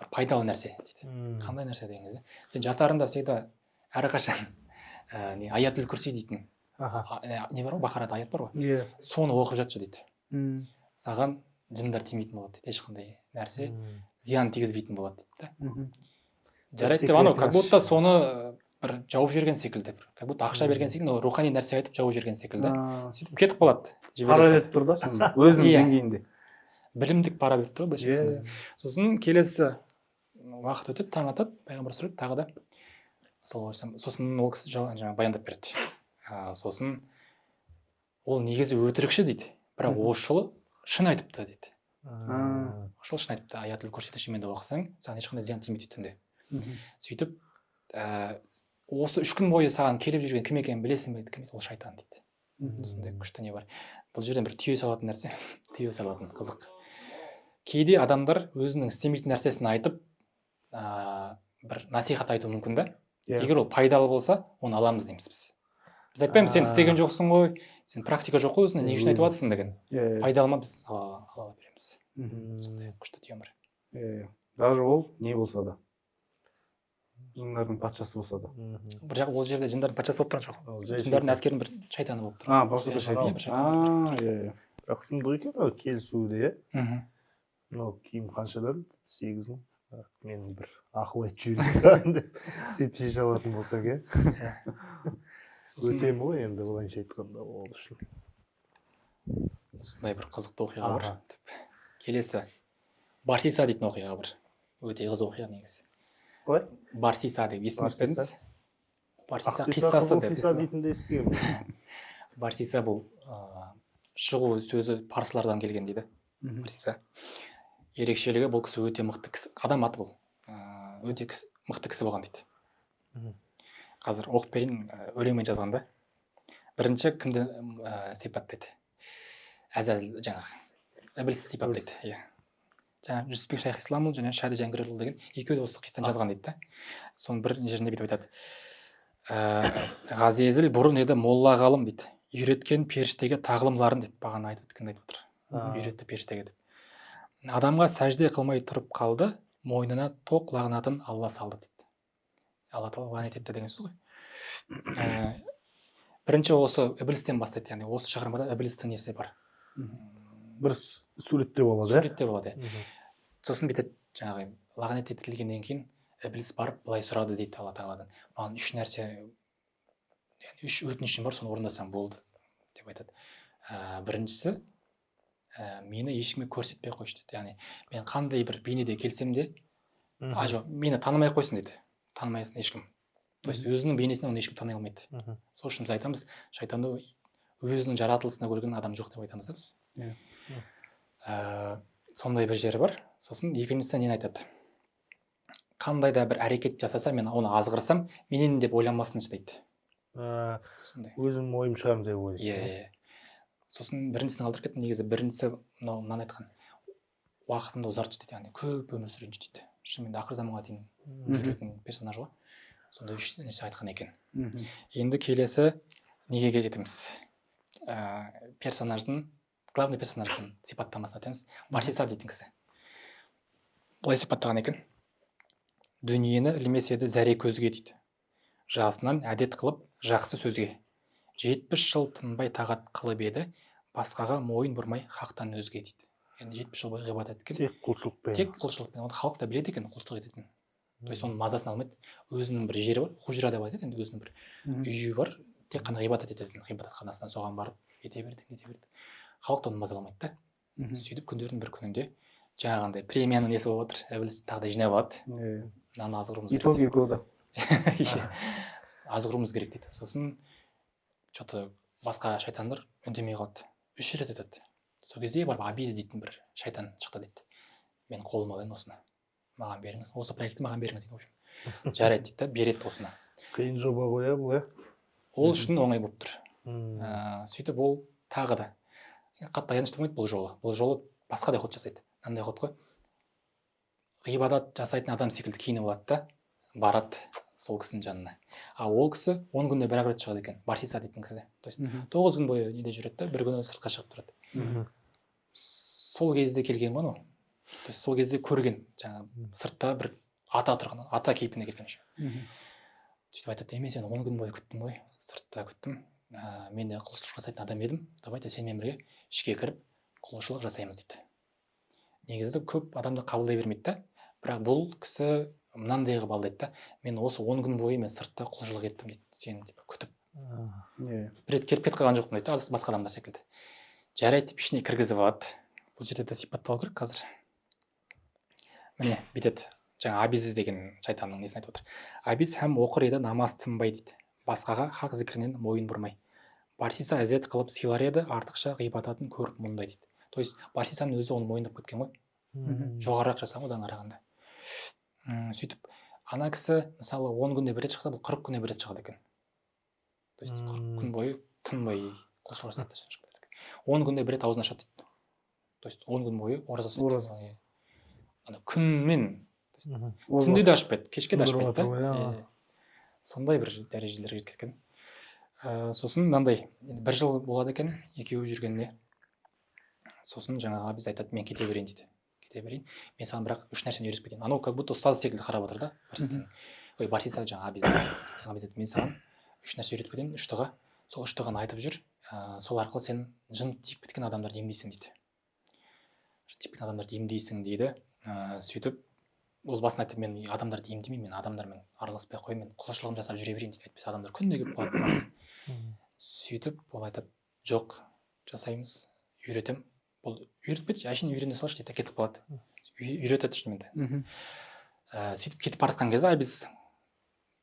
бір пайдалы нәрсе», – дейді. «Қандай нәрсе?» – деген кезде: «Сен жатарында всегда, әрқашан не, аятул күрси дейтін не бар ғой, Бақарада аят бар ғой, Иә. соны оқып жатшы, – дейді. – Саған жындар тимейтін болады, – дейді, – ешқандай нәрсе зиян тигізбейтін болады», – дейді да. «Жарайды», – деп, анау как будто соны бір жауып жіберген секілді, бір как будто ақша берген секілді, ол рухани нәрсе айтып жауып жіберген секілді. Сөйтіп кетіп қалады, жібере Пара салады. беріп тұр да сонда өзінің Иә. деңгейінде. Білімдік пара беріп тұр ғой, былайша Иә, айтқан кезде. Сосын келесі уақыт өтеді, таң атады, пайғамбар сұрайды тағы да саллаллаху алейхи вассалам. Сосын ол кісі жаңағы баяндап береді. Сосын: «Ол негізі өтірікші, – дейді, – бірақ осы жолы шын айтыпты», – дейді. «Осы жолы шын айтыпты. Аятул күрсиді шынымен де оқысаң, саған ешқандай зиян тимейді түнде». Сөйтіп, «Осы 3 күн бойы саған келіп жүрген кім екенін білесің бе?» – дейді. «Кім?» – дейді. «Ол шайтан», – дейді. Сондай күшті не бар. Бұл жерден бір түйе салатын нәрсе, түйе салатын қызық. Кейде адамдар өзінің істемейтін нәрсесін айтып, бір насихат айтуы мүмкін да. Егер ол пайдалы болса, оны аламыз дейміз біз. Біз айтпаймыз, сен істеген жоқсың ғой, сен практика жоқ қой өзіңде, не үшін айтып жатырсың деген. Иә. Пайдалы ма, біз ала береміз. Сондай күшті түйем бар. Иә. Даже ол не болса да, жындардың патшасы болса да. Бір жақ ол жерде жындардың патшасы болып тұрған жоқ. Ол жай Жындардың шайтан. әскерінің бір шайтаны болып тұр. А, просто бір Иә, шайтан. бір шайтан. А, иә. Бірақ сұмдық екен ғой келісуі де, иә. Мынау киім қаншадан? 8000. Мен бір ақыл айтып жіберейін саған деп сөйтіп шеше алатын болсаң, иә. Сосын Өтемін ғой енді, былайынша айтқанда, ол үшін. Осындай бір қызықты оқиға бар. Деп. Келесі Барсиса дейтін оқиға бар. Өте қызық оқиға негізі. Қалай? Барсиса деп естімеп пе едіңіз? Барсиса Ақ сиса, қиссасы қызыл деп. сиса дейтін де естігенмін. Барсиса бұл шығу сөзі парсылардан келген дейді. Барсиса. Ерекшелігі, бұл кісі өте мықты кісі, адам аты бұл. Өте мықты кісі болған дейді. Қазір оқып берейін, өлеңмен жазған да. Бірінші кімді сипаттайды? Әзәзіл, жаңағы Ібілісті сипаттайды. Иә. Жаңа Жүсіпбек Шайхисламұлы және Шәді Жәңгірұлы деген екеуі де осы қиссаны жазған дейді да. Соның бір жерінде бүйтіп айтады. Ғазезіл бұрын еді молла ғалым дейді. Үйреткен періштеге тағлымларын дейді. Бағана айтып өткенді айтып отыр. Үйретті періштеге деп. Адамға сәжде қылмай тұрып қалды, мойнына тоқ лағнатын Алла салды дейді. Алла тағала лағнет етті деген сөз ғой. Бірінші осы Ібілістен бастайды, яғни осы шығармада Ібілістің несі бар. Бір суретте болады, иә? Суретте болады, иә. Сосын бүйтеді, жаңағы лағнет етілгеннен кейін Ібіліс барып былай сұрады дейді Алла тағаладан. Маған үш нәрсе, яғни үш өтінішім бар, соны орындасаң болды деп айтады. Біріншісі, мені ешкімге көрсетпей қойшы дейді. Яғни мен қандай бір бейнеде келсем де, а жоқ, мені танымай қойсын дейді. Танымайсың ешкім. То есть өзінің бейнесінен оны ешкім тани алмайды. Сол үшін біз айтамыз, шайтанды өзінің жаратылысына көрген адам жоқ деп айтамыз да біз. Сондай бір жері бар. Сосын екіншісі нені айтады? Қандай да бір әрекет жасаса, мен оны азғырсам, менен деп ойланбасыншы дейді. Сондай. Өзім ойым шығармын деп ойлайсың, Иә, иә? иә. Сосын біріншісін қалдырып кеттім. Негізі біріншісі мынау, мынаны айтқан. Уақытымды ұзартшы дейді, яғни көп өмір сүрейінші дейді. Шынымен де ақыр заманға дейін жүретін персонаж ғой. Сондай үш нәрсе айтқан екен. Енді келесі неге кетеміз? Персонаждың, главный персонаждың сипаттамасын айтамыз. Барсиса дейтін кісі. Былай сипаттаған екен. Дүниені ілмес еді зәре көзге дейді. Жасынан әдет қылып жақсы сөзге. 70 жыл тынбай тағат қылып еді, басқаға мойын бұрмай хақтан өзге дейді. Яғни 70 жыл бойы ғибадат еткен. Тек құлшылықпен. Тек құлшылықпен. Оны халық та біледі екен құлшылық ететінін. То есть оның мазасын алмайды. Өзінің бір жері бар, хужра деп айтады енді, өзінің бір үйі бар, тек қана ғибадат ететін ғибадатханасына соған барып ете берді, ете берді. Халық та оны мазаламайды да. Сөйтіп күндердің бір күнінде жаңағындай премияның несі болып отыр, Ібіліс тағы да жинап алады. Мынаны азғыруымыз керек. Итоги года. Иә. Азғыруымыз керек дейді. Сосын че-то басқа шайтандар үндемей қалды. 3 рет айтады. Сол кезде барып Абиз дейтін бір шайтан шықты дейді. Мен қолыма алайын осыны. Маған беріңіз. Осы проектті маған беріңіз дейді, в общем. Жарайды дейді да, береді осыны. Қиын жоба ғой, иә, бұл, иә? Ол үшін оңай болып тұр. Сөйтіп ол тағы да қатты аянышты болмайды бұл жолы. Бұл жолы басқа да ход жасайды. Мынандай ход қой. Ғибадат жасайтын адам секілді киініп алады да, барады сол кісінің жанына. А ол кісі 10 күнде бір ақ рет шығады екен. Барсиса дейтін кісі. То есть 9 күн бойы неде жүреді да, бір күні сыртқа шығып тұрады. Сол кезде келген ғой анау. То есть сол кезде көрген, жаңағы сыртта бір ата тұрған, ата кейпінде келген еще. Сөйтіп айтады, мен сені 10 күн бойы күттім ғой, сыртта күттім. Мен де құлшылық жасайтын адам едім. Давайте сенімен бірге ішке кіріп құлшылық жасаймыз дейді. Негізі көп адамды қабылдай бермейді да. Бірақ бұл кісі мынандай қылып алдайды да. Мен осы 10 күн бойы мен сыртта құлшылық еттім дейді. Сені типа күтіп. Бір рет келіп кетіп қалған жоқпын дейді, басқа адамдар секілді. Жарайды деп ішіне кіргізіп алады. Бұл жерде де сипатталу керек қазір. Міне бүйтеді. Жаңа Абиз деген шайтанның несін айтып отыр. Абиз һәм оқыр еді намаз тынбай дейді. Басқаға хақ зікірінен мойын бұрмай. Барсиса ізет қылып сыйлар еді, артықша ғибадатын көріп мұндай дейді. То есть Барсисаның өзі оны мойындап кеткен ғой. Жоғарырақ жасаған одан қарағанда. Сөйтіп ана кісі мысалы 10 күнде бір рет шықса, бұл 40 күнде бір рет шығады екен. То есть 40 күн бойы тынбай құлшылық жасайды да, шығып кетеді. 10 күнде бір рет аузын ашады дейді. То есть 10 күн бойы ораза ұстайды. Ораза. Иә. Ана күнмен, Ол түнде де ашпайды, кешке де Сындырып ашпайды да. жатыр ғой, иә. Иә. Сондай бір дәрежелерге жетіп кеткен. Сосын мынандай, енді бір жыл болады екен екеуі жүргеніне. Сосын жаңағы Абиз айтады, мен кете берейін дейді. Кете берейін. Мен саған бірақ үш нәрсені үйретіп кетейін. Анау как будто ұстаз секілді қарап отыр да. Барсисаның. Ой, Барсиса жаңағы Абиз. Сосын Абиз айтады, мен саған үш нәрсе үйретіп кетейін, үш дұға. Сол үш дұғаны айтып жүр. Сол арқылы сен жын тиіп кеткен адамдарды емдейсің дейді. Жын тиіп кеткен адамдарды емдейсің дейді. Сөйтіп ол басында айтты, мен адамдарды емдемеймін, мен адамдармен араласпай ақ қояйын, мен құлшылығым жасап жүре берейін дейді. Әйтпесе адамдар күнде келіп қалады маған. Сөйтіп ол айтады, жоқ, жасаймыз, үйретемін. Бұл үйретпейді, әшейін үйрене салшы дейді, кетіп қалады. Үйретеді шынымен де. Сөйтіп кетіп бара жатқан кезде Абиз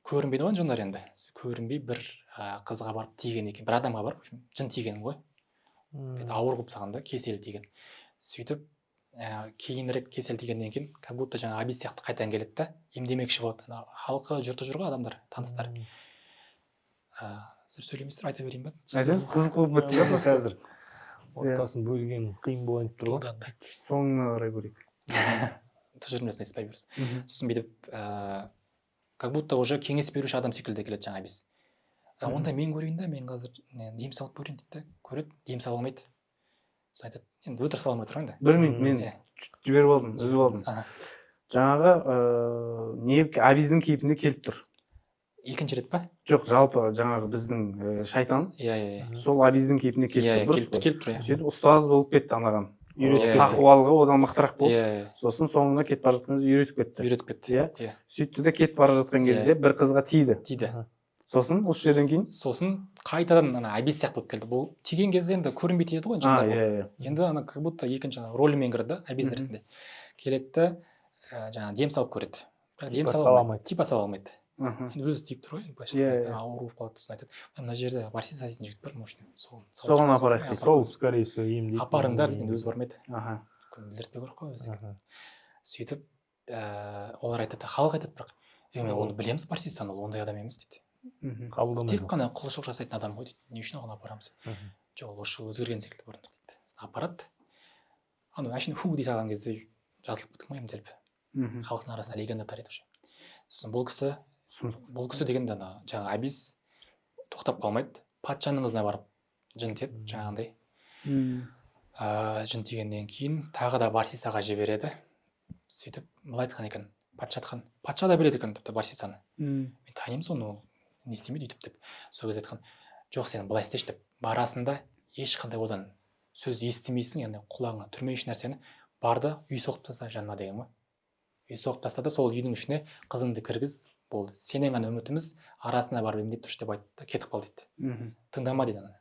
көрінбейді ғой жындар енді. Көрінбей бір қызға барып тиген екен, бір адамға барып, в общем, жын тиген ғой. Бүйтіп ауыр қылып тастаған да, кесел тиген. Сөйтіп кейінірек кесел тигеннен кейін, как будто жаңа Абиз сияқты қайтадан келеді да, емдемекші болады. Ана халқы, жұрты жүр ғой, адамдар, таныстар. Сіздер сөйлемейсіздер, айта берейін ба? Айтыңыз, қызық болып кетті да просто. Қазір ортасын бөлген қиын болайын деп тұр ғой. Одан да. Соңына қарай көрейік. Тұжырымдасын айтпай берсін. Сосын бүйтіп как будто уже кеңес беруші адам секілді келеді жаңа Абиз. Онда мен көрейін да, мен қазір дем салып көрейін дейді да, көреді, дем сала алмайды. Сосын айтады, енді өтірік сала алмай тұр ғой енді. Бір минут, мен Иә. жіберіп алдым, үзіп алдым. Жаңағы не Абиздің кейпінде келіп тұр. Екінші рет па? Жоқ, жалпы жаңағы біздің шайтан Иә, иә, иә. сол Абиздің кейпінде келіп Иә, тұр, дұрыс келіп қой? Келіп тұр, иә. Сөйтіп ұстаз болып кетті анаған. Үйретіп Иә. кетті. Тақуалығы одан мықтырақ болып. Иә, иә. Сосын соңына кетіп бара жатқан кезде үйретіп кетті. Үйретіп кетті. Иә. Иә. Сөйтті де кетіп бара жатқан кезде бір қызға тиді. Тиді. Сосын осы жерден кейін Сосын қайтадан ана Абиз сияқты болып келді. Бұл тиген кезде енді көрінбей тиеді ғой, жындар болып. Иә, иә. Енді ана как будто екінші ана рөлімен кірді да, Абиз ретінде. Келеді де, жаңағы дем салып көреді. Бірақ дем Типа сала сала алмайды. алмайды. Типа сала алмайды. Мхм. Енді өзі тиіп тұр ғой, енді былайша Иә, айтқан кезде иә. ауру болып қалады. Сосын айтады, мына жерде Барсиса дейтін жігіт бар, мощный. Сол Соған апарайық дейді. Сол, скорее всего, емдейді. Апарыңдар дейді, енді өзі бармайды. Аха. Білдіртпеу керек қой өзі. Сөйтіп, олар айтады, халық айтады бірақ, мен оны білеміз Барсисаны, ол ондай адам емес дейді. Мхм. Қабылдамайды. Тек қана құлшылық жасайтын адам ғой дейді. Не үшін оған апарамыз? Жоқ, ол осы жолы өзгерген секілді көрінді дейді. Апарады. Анау әшейін ху дей салған кезде жазылып кеткен ғой емделіп. Мхм. Халықтың арасында легенда тарайды уже. Сосын бұл кісі, Сұмдық. бұл кісі дегенде ана жаңағы Абиз тоқтап қалмайды. Патшаның қызына барып жын тиеді, жаңағындай. Жын тигеннен кейін тағы да Барсисаға жібереді. Сөйтіп былай айтқан екен, патша айтқан, патша да біледі екен тіпті Барсисаны. Мен танимын соны, ол не істемейді өйтіп деп. Сол кезде айтқан, жоқ, сен былай істеші деп. Барасың да ешқандай одан сөз естімейсің, яғни құлағыңа түрме еш нәрсені. Барды үй соғып таста жанына деген ғой. Үй соғып тастады, сол үйдің ішіне қызыңды кіргіз, болды. Сенен ғана үмітіміз, арасына барып емдеп тұршы деп айтты да, кетіп қал дейді. Мхм. Тыңдама дейді ана.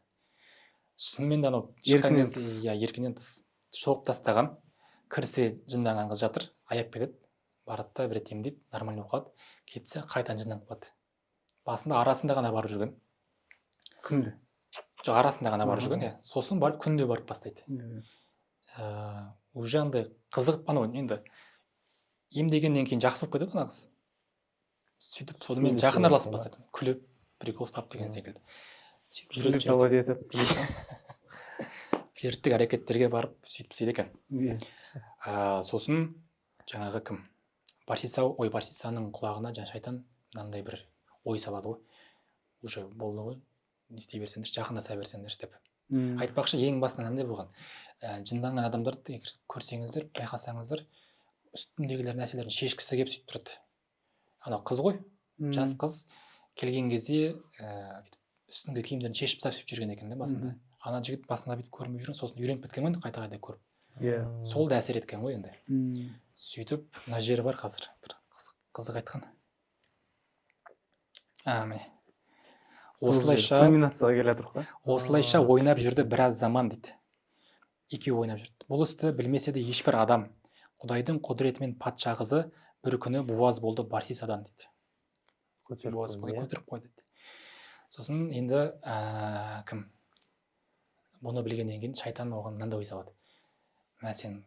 Шынымен де анау шыққан Еркінен кезде, тыс. иә, еркінен тыс соғып тастаған. Кірсе жынданған қыз жатыр, аяп кетеді. Барады да бір рет емдейді, нормально болып қалады. Кетсе қайтадан жынданып қалады. Басында арасында ғана барып жүрген. Күнде. Жоқ, арасында ғана барып Мхм. жүрген, иә. Сосын барып күнде барып бастайды. Уже андай қызығып, анау енді емдегеннен кейін жақсы болып кетеді ана қыз. Сөйтіп сонымен Сөйлесе жақын араласып бастайды. бастайды. Күліп, прикол ұстап деген секілді. Сөйтіп жүреді, жүреді. Флиртовать етіп. Флирттік әрекеттерге барып сөйтіп істейді екен. Иә. Сосын жаңағы кім? Барсиса, ой, Барсисаның құлағына жаңа шайтан мынандай бір ой салады ғой. Уже болды ғой, не істей берсеңдерші, жақындаса берсеңдерші деп. Айтпақшы, ең басында мынандай болған. Жынданған адамдарды егер көрсеңіздер, байқасаңыздар, үстіндегілер нәрселерін шешкісі келіп сөйтіп тұрады. Анау қыз ғой, жас қыз келген кезде, бүйтіп үстіндегі киімдерін шешіп тастап сөйтіп жүрген екен да басында. Ана жігіт басында бүйтіп көрмей жүрген, сосын үйреніп кеткен ғой енді қайта-қайта көріп. Иә. Сол да әсер еткен ғой енді. Сөйтіп мына жері бар қазір бір қызық айтқан. Міне. Осылайша Кульминацияға келе жатырмық қой. Осылайша ойнап жүрді біраз заман дейді. Екеуі ойнап жүрді. Бұл істі білмесе де ешбір адам. Құдайдың құдіретімен патша қызы бір күні буаз болды Барсисадан дейді. Көтеріп Буаз қойды, болды, иә. көтеріп қойды дейді. Сосын енді кім? Бұны білгеннен кейін шайтан оған мынандай ой салады. Мә, сен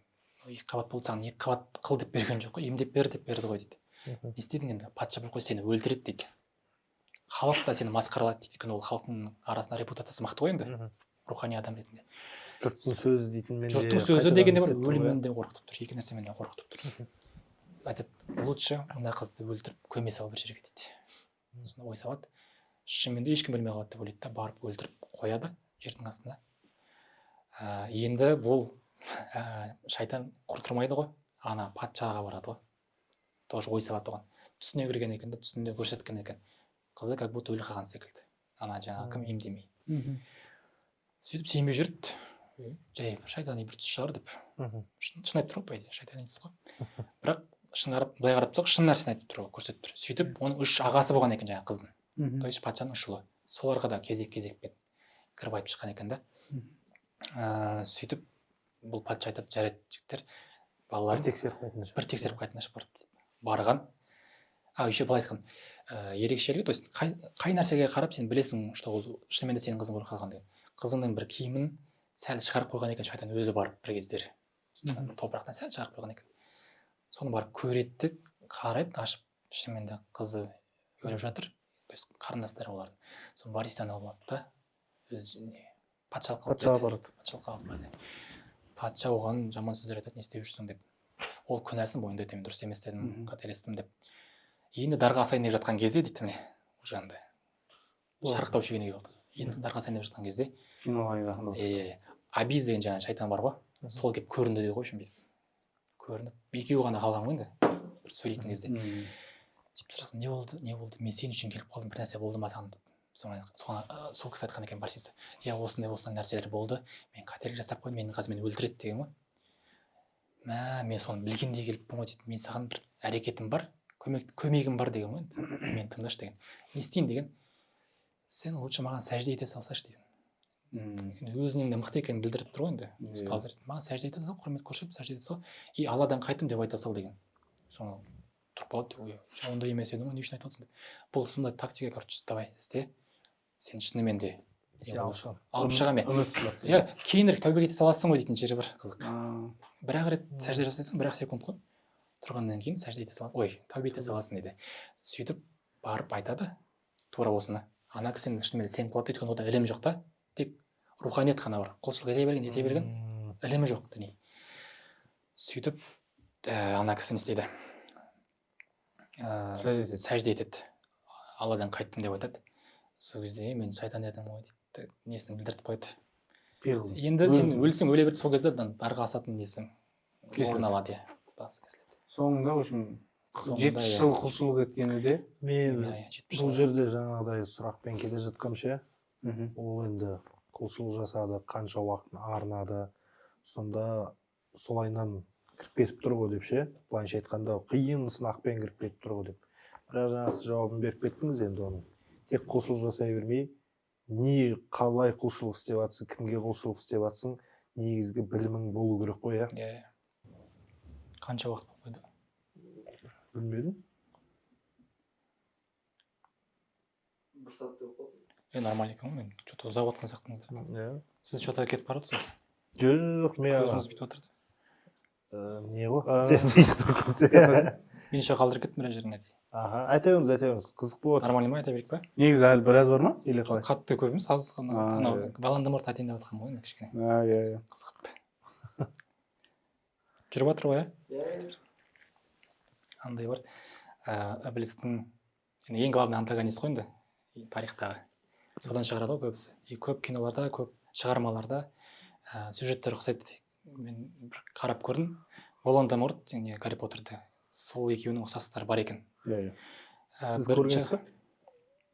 екі қабат болды, саған екі қабат қыл деп берген жоқ қой, емдеп бер деп берді ғой дейді. Мхм. Не істедің енді? Патша бір қой сені өлтіреді дейді. Халық та сені масқаралайды дейді. Өйткені ол халықтың арасында репутациясы мықты ғой енді. Мхм. Рухани адам ретінде. Жұрттың сөзі дейтін менде Жұрттың сөзі қайтадан деген де бар, істеп тұр ғой, өліммен де қорқытып тұр, екі нәрсемен де қорқытып тұр. Айтады: «Лучше мына қызды өлтіріп, көме сал бір жерге», – дейді. Сонда ой салады, шынымен де ешкім білмей қалады деп ойлайды да, барып өлтіріп қояды жердің астына. Енді бұл шайтан құр тұрмайды ғой, ана патшаға барады ғой, тоже ой салады оған. Түсіне кірген екен да, түсінде көрсеткен екен, қызы как будто өліп қалған секілді, ана жаңағы кім емдемей. Сөйтіп сенбей жүрді. «Е, жай бір шайтани бір түс шығар», – деп. Шын айтып тұр ғой, по идее, шайтани түс қой, бірақ шын қарап, былай қарап тұрсақ, шын нәрсені айтып тұр ғой, көрсетіп тұр. Сөйтіп оның үш ағасы болған екен жаңағы қыздың, то есть патшаның үш ұлы, соларға да кезек кезекпен кіріп айтып шыққан екен да. Сөйтіп бұл патша айтады: «Жарайды, жігіттер, балалар, Бір тексеріп қайтыңдаршы». Бір тексеріп қайтыңдаршы барып», – деп. Барған. А еще былай айтқан, ерекшелігі, то есть қай нәрсеге қарап сен білесің, что ол шынымен де сенің қызың өліп қалған деген. Қызыңның бір киімін сәл шығарып қойған екен шайтан өзі барып бір кездері, топырақтан сәл шығарып қойған екен. Соны барып көреді де, қарайды ашып, шынымен де қызы өліп жатыр, то есть қарындастары олардың. Соны Борисаны алып алады да, өзі не, патшалыққа алып Патшаға келеді. барады. Патшалыққа алып барады. Патша оған жаман сөздер айтады: «Не істеп жүрсің?» – деп. Ол күнәсін мойындайды: «Мен дұрыс емес дедім, қателестім», – деп. Енді дарға асайын деп жатқан кезде дейді, міне, уже андай шарықтау шегіне келіп қалды, енді дарға асайын деп жатқан кезде, Финалға жақындап. Абиз деген жаңағы шайтан бар ғой, сол келіп көрінді дейді ғой. В общем, бүйтіп көрініп, екеуі ғана қалған ғой енді бір сөйлейтін кезде. Сөйтіп сұраса: «Не болды, не болды? Мен сен үшін келіп қалдым, бір нәрсе болды ма саған?» – деп. Соған сол кісі айтқан екен, Барсиса: «Иә, осындай осындай нәрселер болды, мен қателік жасап қойдым, мені қазір мені өлтіреді», – деген ғой. «Мә, мен соны білгендей келіппін ғой», – дейді. «Мен саған бір әрекетім бар, көмегім бар», – деген ғой енді. «Мені тыңдашы», – деген. «Не істейін?» – деген. «Сен лучше маған сәжде ете салсайшы», – деген. Енді өзінің де мықты екенін білдіріп тұр ғой енді. Ұстаз ретінде: «Маған сәжде ете сал, құрмет көрсетіп сәжде ете сал и Алладан қайттым деп айта сал», – деген. Соны тұрып қалады: «Ой, сен ондай емес едің ғой, не үшін айтып отырсың?» – деп. Бұл сондай тактика, короче, давай істе, сен шынымен де не Сен алып боласың. шығамын. Алып шығамын, иә. Үміт сыйлап. Иә, кейінірек тәубеге ете саласың ғой дейтін жері бар, қызық. Бір ақ рет сәжде жасайсың, бір ақ секунд қой, тұрғаннан кейін сәжде ете саласың, ой, тәубе ете саласың дейді. Сөйтіп барып айтады тура осыны. Ана кісі енді шынымен де сеніп қалады, өйткені онда ілім жоқ та, тек руханият қана бар, құлшылық ете берген, ете берген, ілімі жоқ діни. Сөйтіп ана кісі не істейді? Сәжде етеді. Сәжде етеді, Алладан қайттым деп айтады. Сол кезде: «Мен шайтан едім ғой», – дейді, несін білдіртіп қояды. Пиғыл. Енді сен өлсең, өле бер, сол кезде дарға асатын несің Кесіледі. орын алады, иә, басы кесіледі. Соңында, в общем, Соңында, 70 иә. жыл құлшылық еткені де. Мен Иә, 70 бұл жыл. жерде жаңағыдай сұрақпен келе жатқам ше. Ол енді құлшылық жасады, қанша уақытын арнады, сонда солайынан кіріп кетіп тұр ғой деп ше, былайынша айтқанда, қиын сынақпен кіріп кетіп тұр ғой деп. Бірақ жаңа сіз жауабын беріп кеттіңіз енді оның. Тек құлшылық жасай бермей, не, қалай құлшылық істеп жатсың, кімге құлшылық істеп жатсың, негізгі білімің болу керек қой, иә? Иә. Қанша уақыт болып қойды? Білмедім. Бір сағат болып қалды. Е, нормально екен ғой, мен че то ұзақ отқан сияқтымыз да. Иә. Сіз че то кетіп бара жатсыз. Жоқ, мен ана, Көзіңіз бүйтіп отырды. Не ғой, А. деп кетсе. Мен еще қалдырып кеттім біраз жерін әдейі. Аха, айта беріңіз, айта беріңіз, қызық болып жатыр. Нормально ма, айта берейік па? Негізі әлі біраз бар ма или қалай? Қатты көп емес, аз ғана. А, Анау иә. Волан-де-Морт айтайын деп жатқанмын ғой енді, кішкене А, иә, иә. қызығып жүріп жатыр ғой, иә? Иә. Андай бар, Ібілістің енді ең главный антагонист қой енді и тарихтағы, содан шығарады ғой көбісі. И көп киноларда, көп шығармаларда сюжеттер ұқсайды. Мен бір қарап көрдім, Волан-де-Морт және Гарри Поттерді, сол екеуінің ұқсастықтары бар екен. Иә, иә. Сіз көргенсіз ба?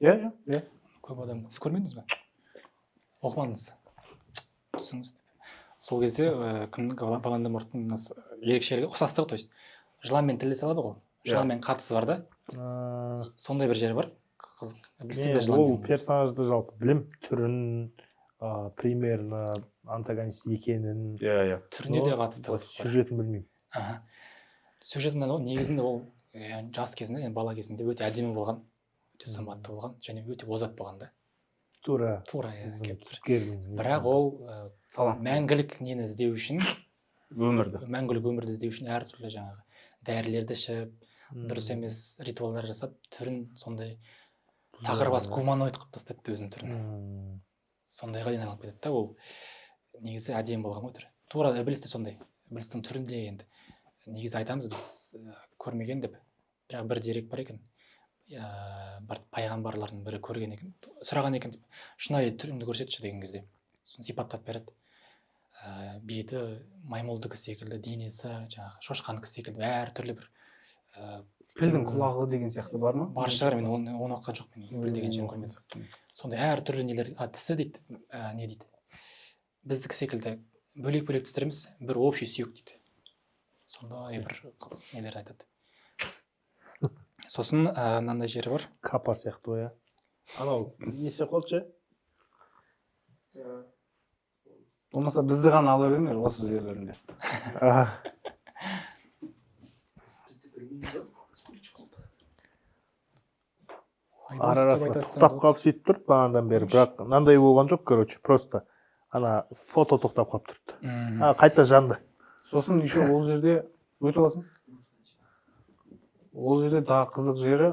Иә. Көп адам. Сіз көрмедіңіз бе? Оқымадыңыз, түсіңіз. Сол кезде кімнің, Волан-де-Морттың ерекшелігі, ұқсастығы, то есть жыланмен тілдесе алады ғой. Иә. Жыланмен қатысы бар да. Сондай бір жері бар қызық. Ібілістің де Мен ол жыланмен персонажды жалпы білем, түрін, примерно антагонист екенін. Иә, иә. Түріне де Но қатысты былай қызық бар. сюжетін білмеймін. Аха, сюжет мынандай ғой негізінде: ол жас кезінде, енді бала кезінде өте әдемі болған, өте сымбатты болған және өте озат болған да. Тура Тура, иә, біздің келіп тұр. кейіпкердің Бірақ ол Талант. мәңгілік нені іздеу үшін, Өмірді. мәңгілік өмірді іздеу үшін әртүрлі жаңағы дәрілерді ішіп, дұрыс емес ритуалдар жасап, түрін сондай тақыр бас гуманоид қылып тастайды өзінің түрін. Сондайға дейін айналып кетеді да. Ол Негізі әдемі болған ғой түрі. Тура Ібіліс те сондай. Ібілістің түрінде енді негізі айтамыз біз, көрмеген деп, бірақ бір дерек бар екен. Бір пайғамбарлардың бірі көрген екен, сұраған екен деп, шынайы түріңді көрсетші деген кезде, сосын сипаттап береді. Беті маймылдікі секілді, денесі жаңағы шошқанікі секілді, әртүрлі бір Пілдің құлағы деген сияқты бар ма? Бар шығар, мен оны оқыған жоқпын, піл деген жерін көрмедім. Сондай әртүрлі нелер, а тісі дейді, не дейді, біздікі секілді бөлек бөлек тістер емес, бір общий сүйек дейді. Сондай бір нелер айтады. Сосын мынандай жері бар. Капа сияқты ғой, иә, анау не істеп қалды ше? Иә. Болмаса бізді ғана ала беріңдер осы жерлерінде. Бізді білмейміз ба? Суретші қылып. Айдос Ара деп арасында айтасың тоқтап ғой. қалып сөйтіп тұрды бағанадан бері, бірақ мынандай болған жоқ, короче, просто ана фото тоқтап қалып тұрды. А, қайта жанды. Сосын еще ол жерде өтіп аласың. Ол жерде тағы қызық жері,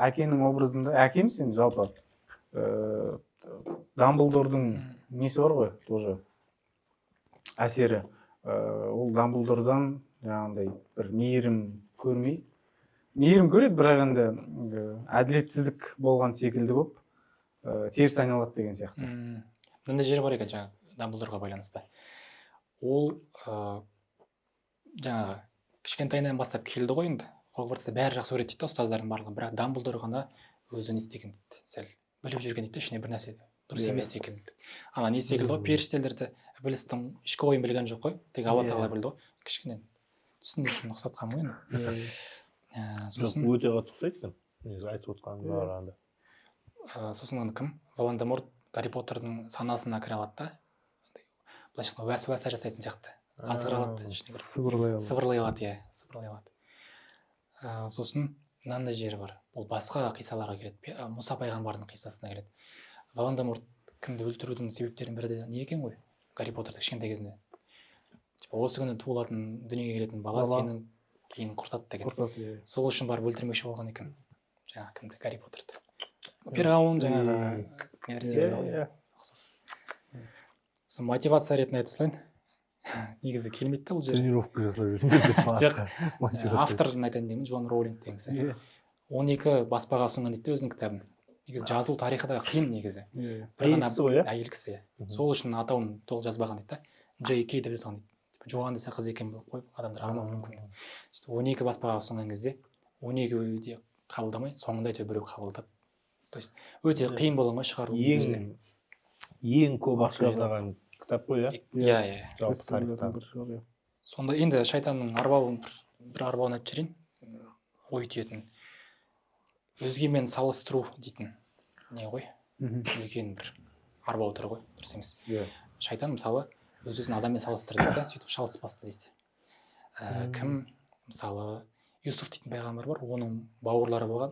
әкенің образында, әке емес енді жалпы, Дамблдордың несі бар ғой, тоже әсері. Ол Дамблдордан жаңағындай бір мейірім көрмей, мейірім көреді, бірақ енді әділетсіздік болған секілді болып, теріс айналады деген сияқты. Мынандай жері бар екен жаңағы Дамблдорға байланысты. Ол жаңағы кішкентайынан бастап келді ғой енді. Хогвартста бәрі жақсы көреді дейді да, ұстаздардың барлығы, бірақ Дамблдор ғана өзі не істеген дейді, сәл біліп жүрген дейді да, ішіне бір нәрсе дұрыс емес секілді. Ана не секілді ғой, періштелерді Ібілістің ішкі ойын білген жоқ қой, тек Алла Тағала білді ғой. Кішкене түсіндіру үшін ұқсатқанмын ғой енді. Жоқ, Сосын өте қатты ұқсайды екен негізі айтып отқаныңа қарағанда. Сосын ана кім, Волан де Морт Гарри Поттердің санасына кіре алады да, андай, былайша айтқанда, уәсуәсә жасайтын сияқты, азғыра алады ішіне кіріп. Сыбырлай алады. Сыбырлай алады, иә, сыбырлай алады. Сосын мынандай жері бар, бұл басқа қиссаларға келеді. Мұса пайғамбардың қиссасына келеді. Волан де Морт кімді өлтірудің себептерінің бірі де не екен ғой, Гарри Поттерді кішкентай кезінде, типа, осы күні туылатын, дүниеге келетін бала Бала. сенің кейін құртады деген. Құртады, иә. Сол үшін барып өлтірмекші болған екен жаңағы кімді, Гарри Поттерді. Перғауын жаңағы нелер секілді ғой, ұқсас. Сол мотивация ретінде айта салайын, негізі келмейді да бұл жер. Тренировка жасап жүріңдер деп басқа мотивация. Авторын айтайын деймін, Джоан Роулинг деген кісі. 12 баспаға ұсынған дейді да өзінің кітабын. Негізі жазылу тарихы да қиын негізі. Бір Әйел ғана. кісі ғой, иә? Әйел кісі, иә. Сол үшін атауын толық жазбаған дейді да, Джей Кей деп жазған дейді. Типа, Джоан десе, қыз екен болып қойып, адамдар алмауы мүмкін. Сөйтіп 12 баспаға ұсынған кезде 12-еуі де қабылдамай, соңында әйтеуір біреу қабылдап, то есть өте қиын болған ғой шығару өзіне. Ең көп ақша жинаған кітап қой, иә? Иә. Жалпы Бестселлердің тарихта. бірі шығар, иә. Сонда енді шайтанның арбауын, бір арбауын айтып жіберейін, ой түйетін: өзгемен салыстыру дейтін не ғой, үлкен бір арбау түрі ғой, дұрыс емес. Шайтан, мысалы, өз өзін адаммен салыстырды дейді да, сөйтіп шалыс басты дейді. Кім, мысалы, Юсуф дейтін пайғамбар бар, оның бауырлары болған,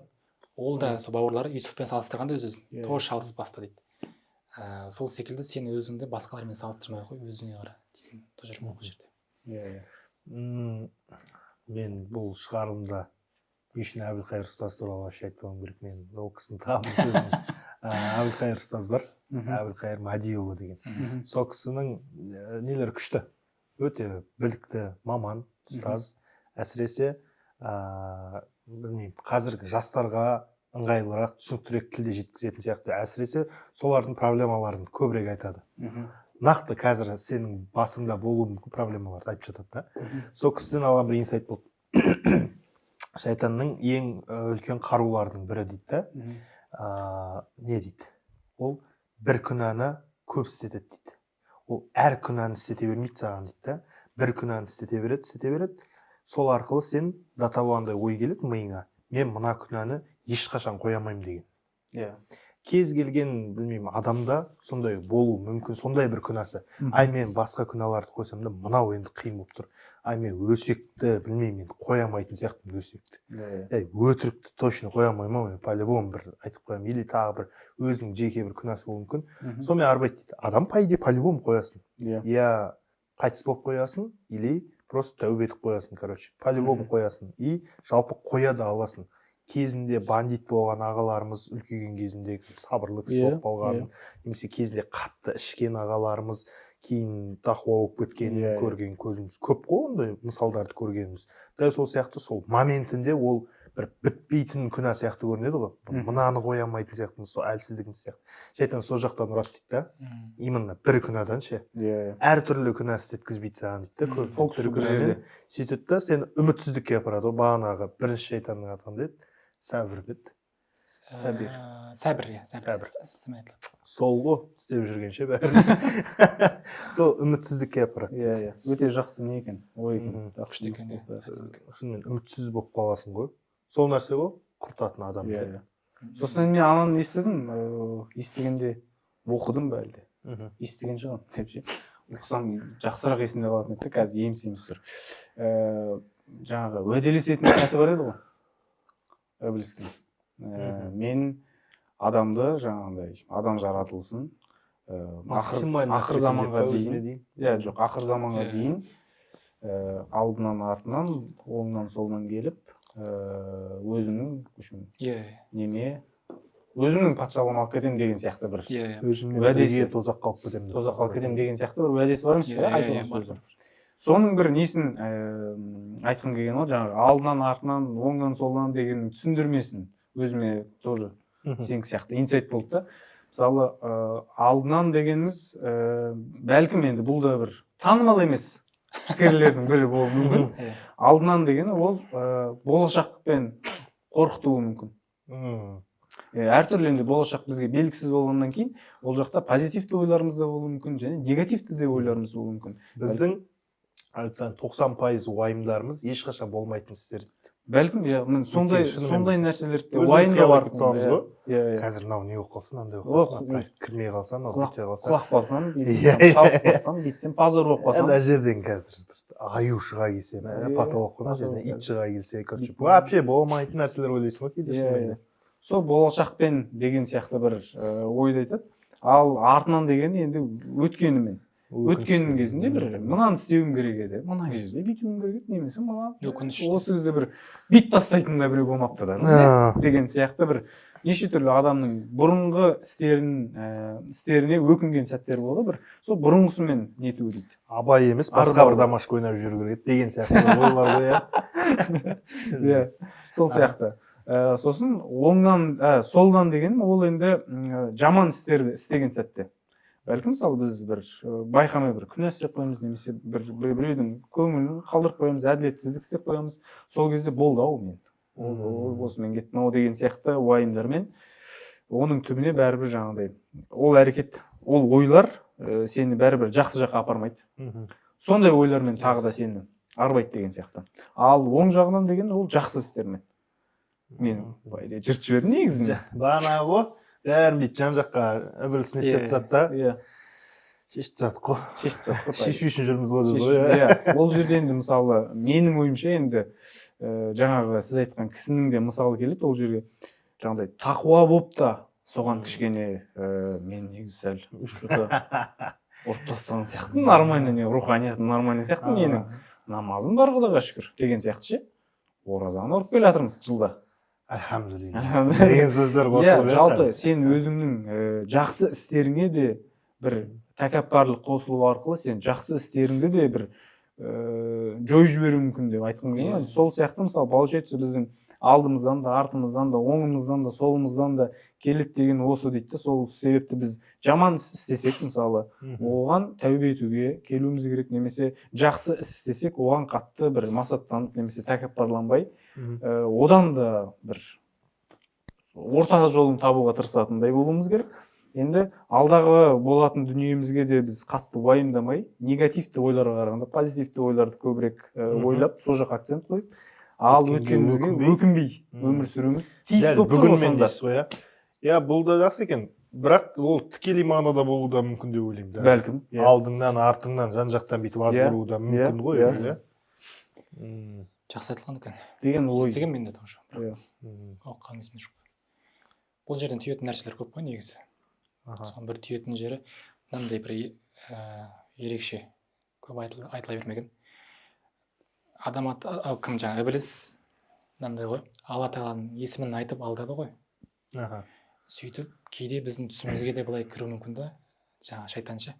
ол да сол бауырлары Юсуфпен салыстырғанда өз өзін тоже шалыс басты дейді. Сол секілді сен өзіңді басқалармен салыстырмай ақ қой, өзіңе қара дейтін тұжырым ғой бұл жерде. Иә иә Мен бұл шығарылымда не үшін Әбілқайыр ұстаз туралы вообще айтпауым керек? Мен ол кісінің тағы бір сөзін, Әбілқайыр ұстаз бар, Әбілқайыр Мадиұлы деген. Сол кісінің нелері күшті, өте білікті маман, ұстаз, әсіресе білмеймін, қазіргі жастарға ыңғайлырақ, түсініктірек тілде жеткізетін сияқты, әсіресе солардың проблемаларын көбірек айтады. Нақты қазір сенің басыңда болуы мүмкін проблемаларды айтып жатады да. Сол кісіден алған бір инсайт болды: шайтанның ең үлкен қаруларының бірі дейді да, не дейді, ол бір күнәні көп істетеді дейді. Ол әр күнәні істете бермейді саған дейді да, бір күнәні істете береді, істете береді. Сол арқылы сен до того андай ой келеді миыңа: мен мына күнәні ешқашан қоя алмаймын деген. Кез келген, білмеймін, адамда сондай болуы мүмкін, сондай бір күнәсі. Ай, мен басқа күнәларды қойсам да, мынау енді қиын болып тұр. Ай, мен өсекті, білмеймін, енді қоя алмайтын сияқтымын өсекті. иә иә Ей, өтірікті точно қоя алмаймын ау мен, по любому бір айтып қоямын. Или тағы бір өзінің жеке бір күнәсі болуы мүмкін. Сонымен арбайды дейді адам, по идее, по любому қоясың. Я қайтыс болып қоясың или просто тәубе етіп қоясың, короче, по любому қоясың. И жалпы қоя да аласың. Кезінде бандит болған ағаларымыз үлкейген кезінде сабырлы кісі болып қалған, немесе кезінде қатты ішкен ағаларымыз Кейін тақуа болып кеткенін Иә, иә. көрген көзіміз көп қой, ондай мысалдарды көргеніміз. Дәл сол сияқты сол моментінде ол бір бітпейтін күнә сияқты көрінеді ғой. Мынаны қоя алмайтын сияқтымыз, сол әлсіздігіміз сияқты. Шайтан сол жақтан ұрады дейді да. Именно бір күнәдан ше. Иә иә Әртүрлі күнә істеткізбейді саған дейді да, көп Фокус бір бір күнәмен жерде. Сөйтеді да, сені үмітсіздікке апарады ғой. Бағанағы бірінші шайтанның аты қандай еді? Сәбір бе еді? Сәбир. Сәбір, иә, сәбір. Сәбір. Сіздің айтылады. Сол ғой істеп жүрген ше бәрін. Сол үмітсіздікке апарады Иә, дейді. иә, өте жақсы не екен, ой екен. Жақсы Күшті екен, иә. мысал. Шынымен үмітсіз болып қаласың ғой, сол нәрсе ғой құртатын адамды. Иә, иә. Сосын мен ананы естідім, естігенде оқыдым ба, әлде естіген шығармын деп ше. Оқысам, жақсырақ есімде қалатын еді да, қазір еміс еміс тұр. Жаңағы уәделесетін сәті бар еді ғой ібілістің. Мен адамды, жаңағындай адам жаратылысын Максимально ақыр кетемін деп заманға па өзіме дейін дейін? Иә, жоқ, ақыр заманға дейін алдынан, артынан, оңынан, солынан келіп, өзімнің, в общем, иә неме, өзімнің патшалығыма алып кетемін деген сияқты бір иә иә Өзіммен уәдесі. бірге тозаққа алып кетемін деп. Тозаққа алып кетемін деген сияқты бір уәдесі бар емес пе, Иә, иә, айтылған иә, бар. сөзі. Соның бір несін айтқым келген ғой, жаңағы алдынан, артынан, оңнан, солынан деген түсіндірмесін өзіме тоже сенікі сияқты инсайт болды да. Мысалы, алдынан дегеніміз, бәлкім, енді бұл да бір танымал емес пікірлердің бірі болуы мүмкін. Алдынан дегені ол болашақпен қорқытуы мүмкін. Әртүрлі енді болашақ бізге белгісіз болғаннан кейін, ол жақта позитивті ойларымыз да болуы мүмкін және негативті де ойларымыз болуы мүмкін. Біздің, айтсаң, 90% уайымдарымыз ешқашан болмайтын істер дейді. Бәлкім, иә, міне, сондай Өйткені шынымен сондай біз нәрселерді де өзіміз уайымдау қиял арқылы, етіп саламыз иә, ғой. иә иә Қазір мынау не болып қалса, мынандай О, болып қалса, мына проект кірмей қалса, мынау бүйте қалса, құлап қалсам, Иә, иә. шалыс бассам, бүйтсем, позор болып қалсам. Ана жерден қазір бір аю шыға келсе, мә, потолок қой, мына жерден потолок, ит шыға келсе, короче, Ит. вообще болмайтын нәрселер ойлайсың ғой кейде Иә, шынымен иә. де. Сол болашақпен деген сияқты бір ойды айтады. Ал артынан деген енді өткенімен, өткеннің кезінде бір мынаны істеуім керек еді, мына жерде бүйтуім керек еді немесе мына Өкініш. осы кезде бір бүйтіп тастайтын да біреу болмапты да бізде деген сияқты бір неше түрлі адамның бұрынғы істерін, істеріне өкінген сәттер болады, бір сол бұрынғысымен нету дейді. Абай емес, басқа Арбау. бір домашка ойнап жүру керек еді деген сияқты бір ойлар ғой, иә. Иә, сол сияқты. Сосын оңнан, солдан деген ол енді жаман істерді істеген сәтте, бәлкім, мысалы, біз бір байқамай бір күнә істеп қоямыз немесе бір біреудің көңілін қалдырып қоямыз, әділетсіздік істеп қоямыз. Сол кезде болды ау мен, ол осымен кеттім ау деген сияқты уайымдармен, оның түбіне бәрібір жаңағыдай ол әрекет, ол ойлар сені бәрібір жақсы жаққа апармайды. Сондай ойлармен тағы да сені арбайды деген сияқты. Ал оң жағынан деген ол жақсы істермен. Мен по идее жыртып жібердім негізінде. Бағанағы ғой, бәрін бүйтіп жан жаққа ібіліс не істеп тастады да, шешіп тастадық қой. Шешіп тастадық қой, по идее. Шешу үшін жүрміз ғой деді Шешу ғой, иә. Иә, ол жерде енді, мысалы, менің ойымша енді, жаңағы сіз айтқан кісінің де мысалы келеді ол жерге, жаңағыдай тақуа болып та соған кішкене мен негізі сәл что-то ұрып тастаған сияқты, нормально, не, руханиятым нормально сияқты, менің намазым бар, құдайға шүкір деген сияқты ше, оразаны ұрып келе жатырмыз жылда. Альхамдулилля Альхамдулилля. деген сөздер Иә, қосылып, иә, жалпы сәл. сен өзіңнің жақсы істеріңе де бір тәкаппарлық қосылу арқылы сен жақсы істеріңді де бір жойып жіберуі мүмкін деп айтқым келген. Сол сияқты, мысалы, получается, біздің алдымыздан да, артымыздан да, оңымыздан да, солымыздан да келеді деген осы дейді да. Сол себепті біз жаман іс істесек, мысалы, оған тәубе етуге келуіміз керек немесе жақсы іс істесек, оған қатты бір масаттанып немесе тәкаппарланбай, одан да бір орта жолын табуға тырысатындай болуымыз керек. Енді алдағы болатын дүниемізге де біз қатты уайымдамай, негативті ойларға қарағанда позитивті ойларды көбірек ойлап, сол жаққа акцент қойып, ал Өткенге өткенімізге өкінбей. өкінбей өмір сүруіміз тиіс Дәл болып тұр ғой бүгінмен сонда. дейсіз ғой, иә, иә, бұл да жақсы екен, бірақ ол тікелей мағынада болуы да мүмкін деп ойлаймын да. Бәлкім, иә. Алдыңнан, артыңнан, жан жақтан бүйтіп азғыруы да мүмкін ғой, иә. Жақсы айтылған екен. Деген ой. Естігенмін мен де тоже, бірақ оқығаным есімде жоқ. Бұл жерден түйетін нәрселер көп қой негізі. Соның бір түйетін жері мынандай бір ерекше, көп айтыла бермеген. Адам ата, кім, жаңа ібіліс мынандай ғой, Алла тағаланың есімін айтып алдады ғой. Сөйтіп кейде біздің түсімізге де былай кіруі мүмкін да, жаңа шайтан ше.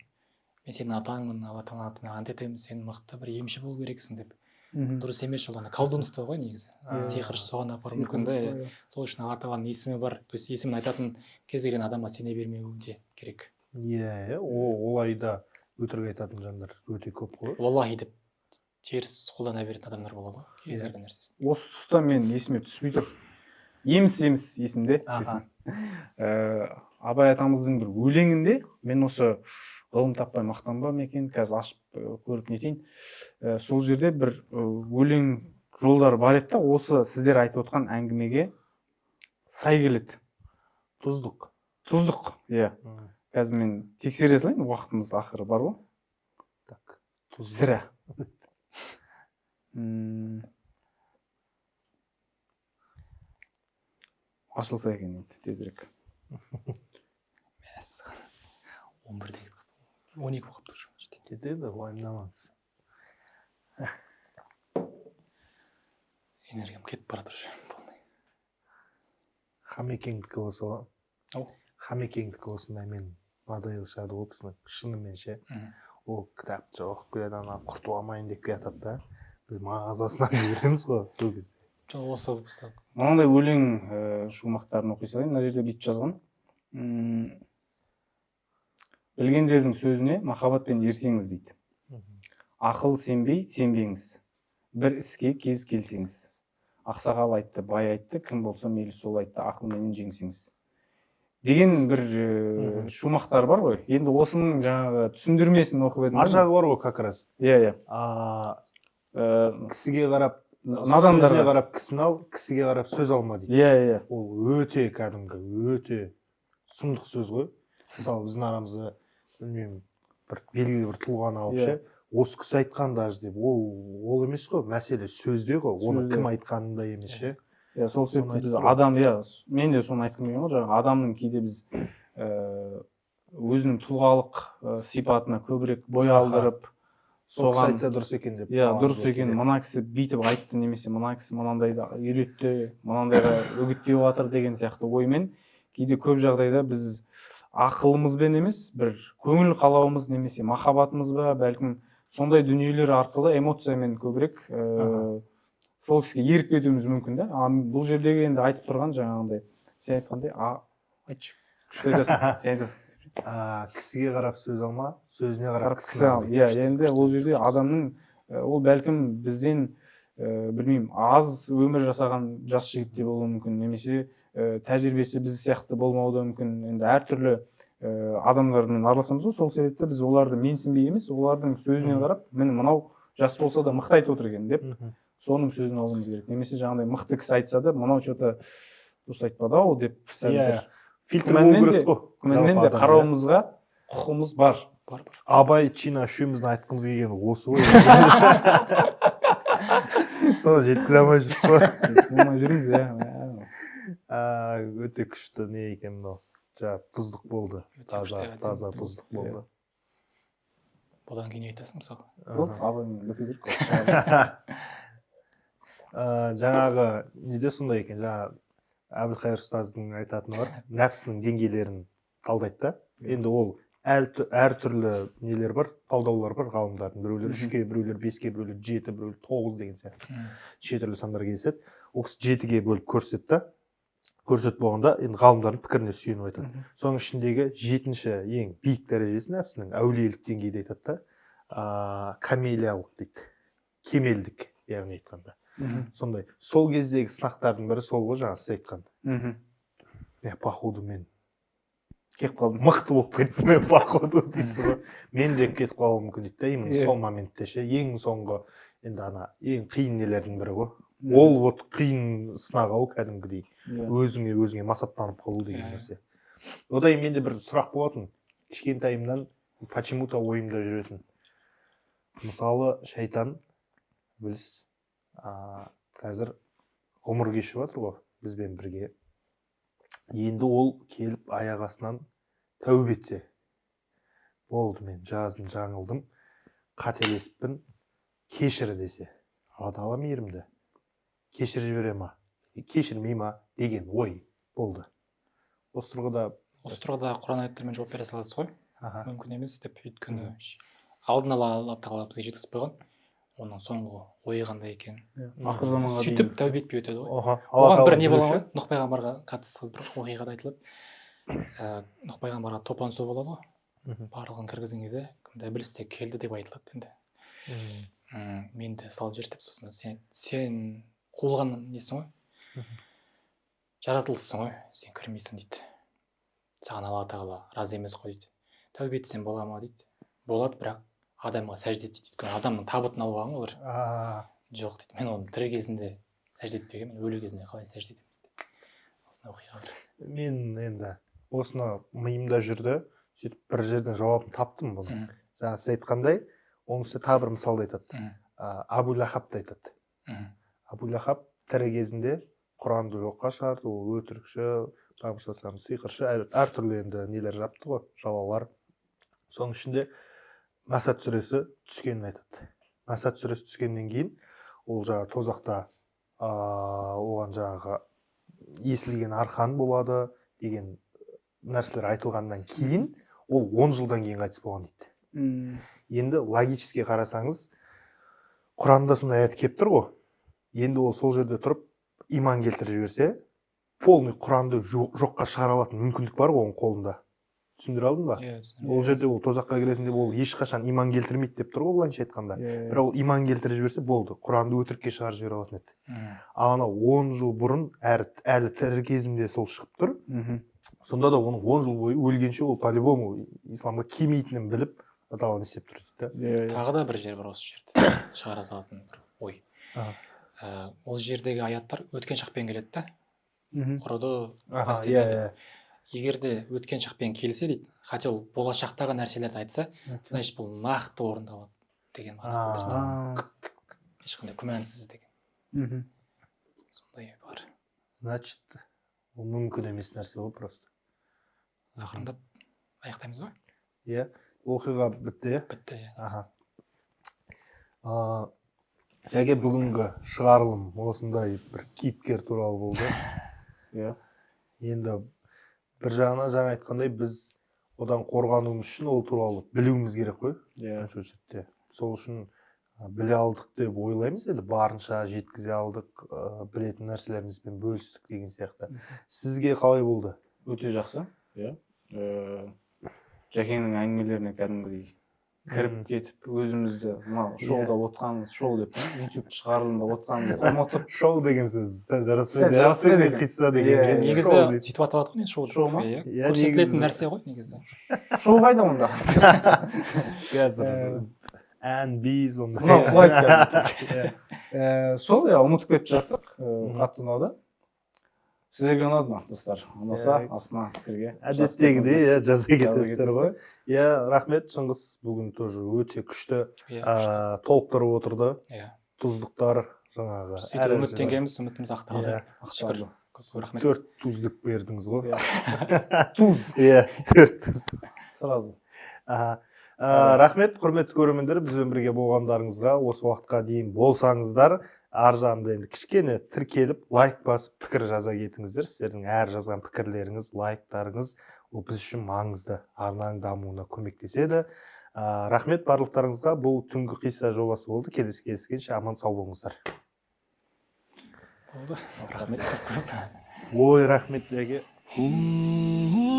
Мен сенің атаңмын, Алла тағала атымен ант етемін, сен мықты бір емші болу керексің деп. Дұрыс емес ол, ана колдунство ғой негізі. Сиқыр соған апаруы мүмкін да. Сиқыр, Иә. Сол үшін Алла тағаланың есімі бар, то есть есімін айтатын кез келген адамға сене бермеу де керек. Иә, олай да өтірік айтатын жандар өте көп қой. Уаллахи деп теріс қолдана беретін адамдар болады ғой кез Иә. келген нәрсесін. Осы тұста мен есіме түспей тұр, еміс еміс есімде десең. Абай атамыздың бір өлеңінде, мен осы ғылым таппай мақтанба ма екен, қазір ашып көріп нетейін. Сол жерде бір өлең жолдары бар еді да, осы сіздер айтып отқан әңгімеге сай келеді. Тұздық. Тұздық, иә. Қазір мен тексере салайын, уақытымыз ақыры бар ғой. Так. Тұздық. Сірә. Ашылса екен енді тезірек. Мәссаған. 11-де кетіп қалды. 12 болып қалыпты уже. Кетеді, уайымдамаңыз. Энергиям кетіп бара жатыр уже полный. Хамекеңдікі осы ғой. Ау. Хамекеңдікі осындай, мен модель шығады ол кісінің шынымен ше. Ол кітапты оқып келеді, ана құртып алмайын деп келатады да. Біз мағазасынан жібереміз ғой сол кезде. Жоқ, осы выпускта. Мынандай өлең шумақтарын оқи салайын. Мына жерде бүйтіп жазған. Білгендердің сөзіне махаббатпен ерсеңіз дейді. Ақыл сенбей сенбеңіз. Бір іске кез келсеңіз. Ақсақал айтты, бай айтты, кім болса мейлі сол айтты, ақылменен жеңсеңіз. Деген бір шумақтар бар ғой. Енді осының жаңағы түсіндірмесін оқып едім. Ар жағы бар ғой как раз. Иә, иә. Кісіге қарап, Надандарға. сөзіне қарап кісіні ал, кісіге қарап сөз алма дейді. Иә, иә. Ол өте кәдімгі, өте сұмдық сөз ғой. Мысалы, біздің арамызда, білмеймін, бір белгілі бір тұлғаны алып ше, осы кісі айтқан даже деп, ол емес қой, мәселе сөзде ғой, оны Сөзде. кім айтқанында емес ше. Иә, сол Соны себепті біз айтып тұр ғой. адам, иә, мен де соны айтқым келген ғой, жаңағы адамның кейде біз өзінің тұлғалық сипатына көбірек бой алдырып, Сол кісі соған айтса дұрыс екен деп. Иә, қаламыз дұрыс ғой екен, кейде. мына кісі бүйтіп айтты, немесе мына кісі мынандайды үйретті, мынандайға үгіттеп жатыр деген сияқты оймен кейде көп жағдайда біз ақылымызбен емес, бір көңіл қалауымыз немесе махаббатымыз ба, бәлкім сондай дүниелер арқылы эмоциямен көбірек сол кісіге еріп кетуіміз мүмкін да. А бұл жердегі енді айтып тұрған жаңағындай, сен айтқандай, айтшы, күшті айтасың, сен айтасың. Кісіге қарап сөз алма, сөзіне қарап Қарап кісі ал. дейді. Иә, енді ол жерде адамның, ол бәлкім бізден, білмеймін, аз өмір жасаған жас жігіт те болуы мүмкін, немесе тәжірибесі біз сияқты болмауы да мүмкін. Енді әртүрлі адамдармен араласамыз ғой, сол себепті біз оларды менсінбей емес, олардың сөзіне қарап, міне мынау жас болса да мықты айтып отыр екен деп, соның сөзін алуымыз керек. Немесе жаңағыдай мықты кісі айтса да, мынау чё-то дұрыс айтпады ау деп сәл Иә, бір фильтр болу керек қой. күмәнмен Жалпы де адам, иә. қарауымызға құқығымыз бар. Бар, бар. Абай, Чина үшеуміздің айтқымыз келгені осы ғой. Соны жеткізе алмай жүрміз қой. Жеткізе алмай жүрміз, иә. Өте күшті не екен мынау. Жаңа тұздық болды. Өте Таза, күшті, әдемі. таза тұздық болды. Бұдан кейін не айтасың мысалы? Болды, Абаймен біту керек қой. Жаңағы неде сондай екен, жаңа Әбілқайыр ұстаздың айтатыны бар, нәпсінің деңгейлерін талдайды да. Енді ол әртүрлі нелер бар, талдаулар бар ғалымдардың. Біреулер 3-ке, біреулер 5-ке, біреулер 7, біреулер 9 деген сияқты. Неше түрлі сандар кездеседі. Ол кісі 7-ге бөліп көрсетті да. Көрсетіп болғанда енді ғалымдардың пікіріне сүйеніп айтады. Соның ішіндегі 7-ші ең биік дәрежесі нәпсінің әулиелік деңгейде айтады да, камелиялық дейді. Кемелдік, яғни айтқанда. Сондай. Сол кездегі сынақтардың бірі сол ғой, жаңа сіз айтқан. Е, походу мен Кетіп қалдым. Мықты болып кеттім мен, походу дейсіз ғой. Мен де кетіп қалуым мүмкін дейді да, именно Иә. сол моментте ше, ең соңғы енді ана ең қиын нелердің бірі ғой. Ол вот қиын сынақ ау кәдімгідей. Иә. Өзіңе өзіңе масаттанып қалу деген Иә. нәрсе. Одан кейін менде бір сұрақ болатын. Кішкентайымнан почему-то ойымда жүретін. Мысалы, шайтан біліс, қазір ғұмыр кешіп жатыр ғой бізбен бірге. Енді ол келіп аяқ астынан тәубе етсе, болды, мен жаздым, жаңылдым, қателесіппін, кешір десе, Алла тағала мейірімді, кешіріп жібере ма, кешірмей ма деген ой болды. Осы тұрғыда Осы тұрғыда Құран аяттарымен жауап бере саласыз ғой. Мүмкін емес деп, өйткені алдын ала Алла тағала бізге жеткізіп қойған оның соңғы ойы қандай екенін. Ақыр заманға дейін. Сөйтіп тәубе етпей өтеді ғой. Алла Оған бір тағала не болған білуші. ғой, Нұх пайғамбарға қатысты бір оқиға да айтылады. Нұх пайғамбарға топан су болады ғой, барлығын кіргізген кезде кімді, Ібіліс те келді деп айтылады енді. Мен де салып жібер деп, сосын сен қуылған несің ғой, жаратылыссың ғой, сен кірмейсің дейді, саған Алла тағала разы емес қой дейді. Тәубе етсем бола ма дейді. Болады, бірақ адамға сәжде ет дейді, өйткені адамның табытын алып алған ғой олар. Жоқ дейді, мен оны тірі кезінде сәжде етпегенмін, өлі кезінде қалай сәжде етеміз деп. Осындай оқиға бар. Мен енді осыны миымда жүрді, сөйтіп бір жерден жауабын таптым бұны. Жаңа сіз айтқандай, оның үстіне тағы бір мысалды айтады. Абу Лахабты айтады. Абу Лахаб тірі кезінде Құранды жоққа шығарды, ол өтірікші, пайғамбар саллаллаху алейхи вассалам сиқыршы, әртүрлі енді нелер жапты ғой, жалалар. Соның ішінде Масад сүресі түскенін айтады. Масад сүресі түскеннен кейін ол жаңағы тозақта, оған жаңағы есілген арқан болады деген нәрселер айтылғаннан кейін ол 10 жылдан кейін қайтыс болған дейді. Енді логически қарасаңыз, Құранда сондай аят келіп тұр ғой. Енді ол сол жерде тұрып иман келтіріп жіберсе, полный Құранды жоққа шығара алатын мүмкіндік бар ғой оның қолында. Түсіндіре алдым ба? Иә, түсіндім. Ол жерде ол тозаққа кіресің деп ол ешқашан иман келтірмейді деп тұр ғой, былайынша айтқанда. Иә. Бірақ ол иман келтіріп жіберсе болды, Құранды өтірікке шығарып жібере алатын еді. Ал анау 10 жыл бұрын әлі тірі кезінде сол шығып тұр. Сонда да оның 10 жыл бойы өлгенше ол по-любому исламға келмейтінін біліп, Алла не істеп тұр дейді да. Иә, иә. Тағы да бір жер бар осы жерде шығара салатын бір ой. Ол жердегі аяттар өткен шақпен келеді да. Құрыды, басты дейді. Егер де өткен шақпен келсе дейді, хотя ол болашақтағы нәрселерді айтса, значит бұл нақты орындалады деген мағына білдіреді. Ешқандай күмәнсіз деген. Сондай бар. Значит, ол мүмкін емес нәрсе ғой просто. Ақырындап аяқтаймыз ба? Иә, оқиға бітті, иә? Бітті, иә. Жәке, бүгінгі шығарылым осындай бір кейіпкер туралы болды. Енді бір жағынан жаңа айтқандай, біз одан қорғануымыз үшін ол туралы білуіміз керек қой. Бірінші очередте. Сол үшін, біле алдық деп ойлаймыз, енді барынша жеткізе алдық, білетін нәрселерімізбен бөлістік деген сияқты. Сізге қалай болды? Өте жақсы, иә. Жәкеңнің әңгімелеріне кәдімгідей кіріп кетіп, өзімізді мынау шоуда отқанымыз, шоу деп, YouTube шығарылымда отқанымызды ұмытып. Шоу деген сөз сәл жараспайды. Сәл жараспайды екен. Қисса деген. Иә, Шоу Негізі дейді. сөйтіп аталады ғой, не шоу деп. Шоу ма? Иә, Иә, көрсетілетін негізі. нәрсе ғой негізі. Шоу қайда онда? Қазір ән, би сондай. Мынау құлайды қазір. Иә. Сол, иә, ұмытып кетіп жаттық. Қатты ұнады. Сіздерге ұнады ма, достар? Ұнаса, астына пікірге Әдеттегідей, иә, жаза жаза кетесіздер ғой. Иә, рахмет, Шыңғыс, бүгін тоже өте күшті, Иә, күшті. толықтырып отырды. Иә. Тұздықтар жаңағы. Сөйтіп әрі үміттенгенбіз, үмітіміз ақталды. Иә. Шүкір. Ақталды. Көп көп рахмет. 4 тұздық бердіңіз ғой. Иә. Туз. Иә, 4 туз. Сразу. Аха. Рахмет, құрметті көрермендер, бізбен бірге болғандарыңызға, осы уақытқа дейін болсаңыздар, ар жағында енді кішкене тіркеліп, лайк басып, пікір жаза кетіңіздер. Сіздердің әр жазған пікірлеріңіз, лайктарыңыз ол біз үшін маңызды, арнаның дамуына көмектеседі. Рахмет барлықтарыңызға. Бұл түнгі қисса жобасы болды. Келесі кездескенше аман сау болыңыздар. Болды. Рахмет. Ой, рахмет, Жәке. Ooh.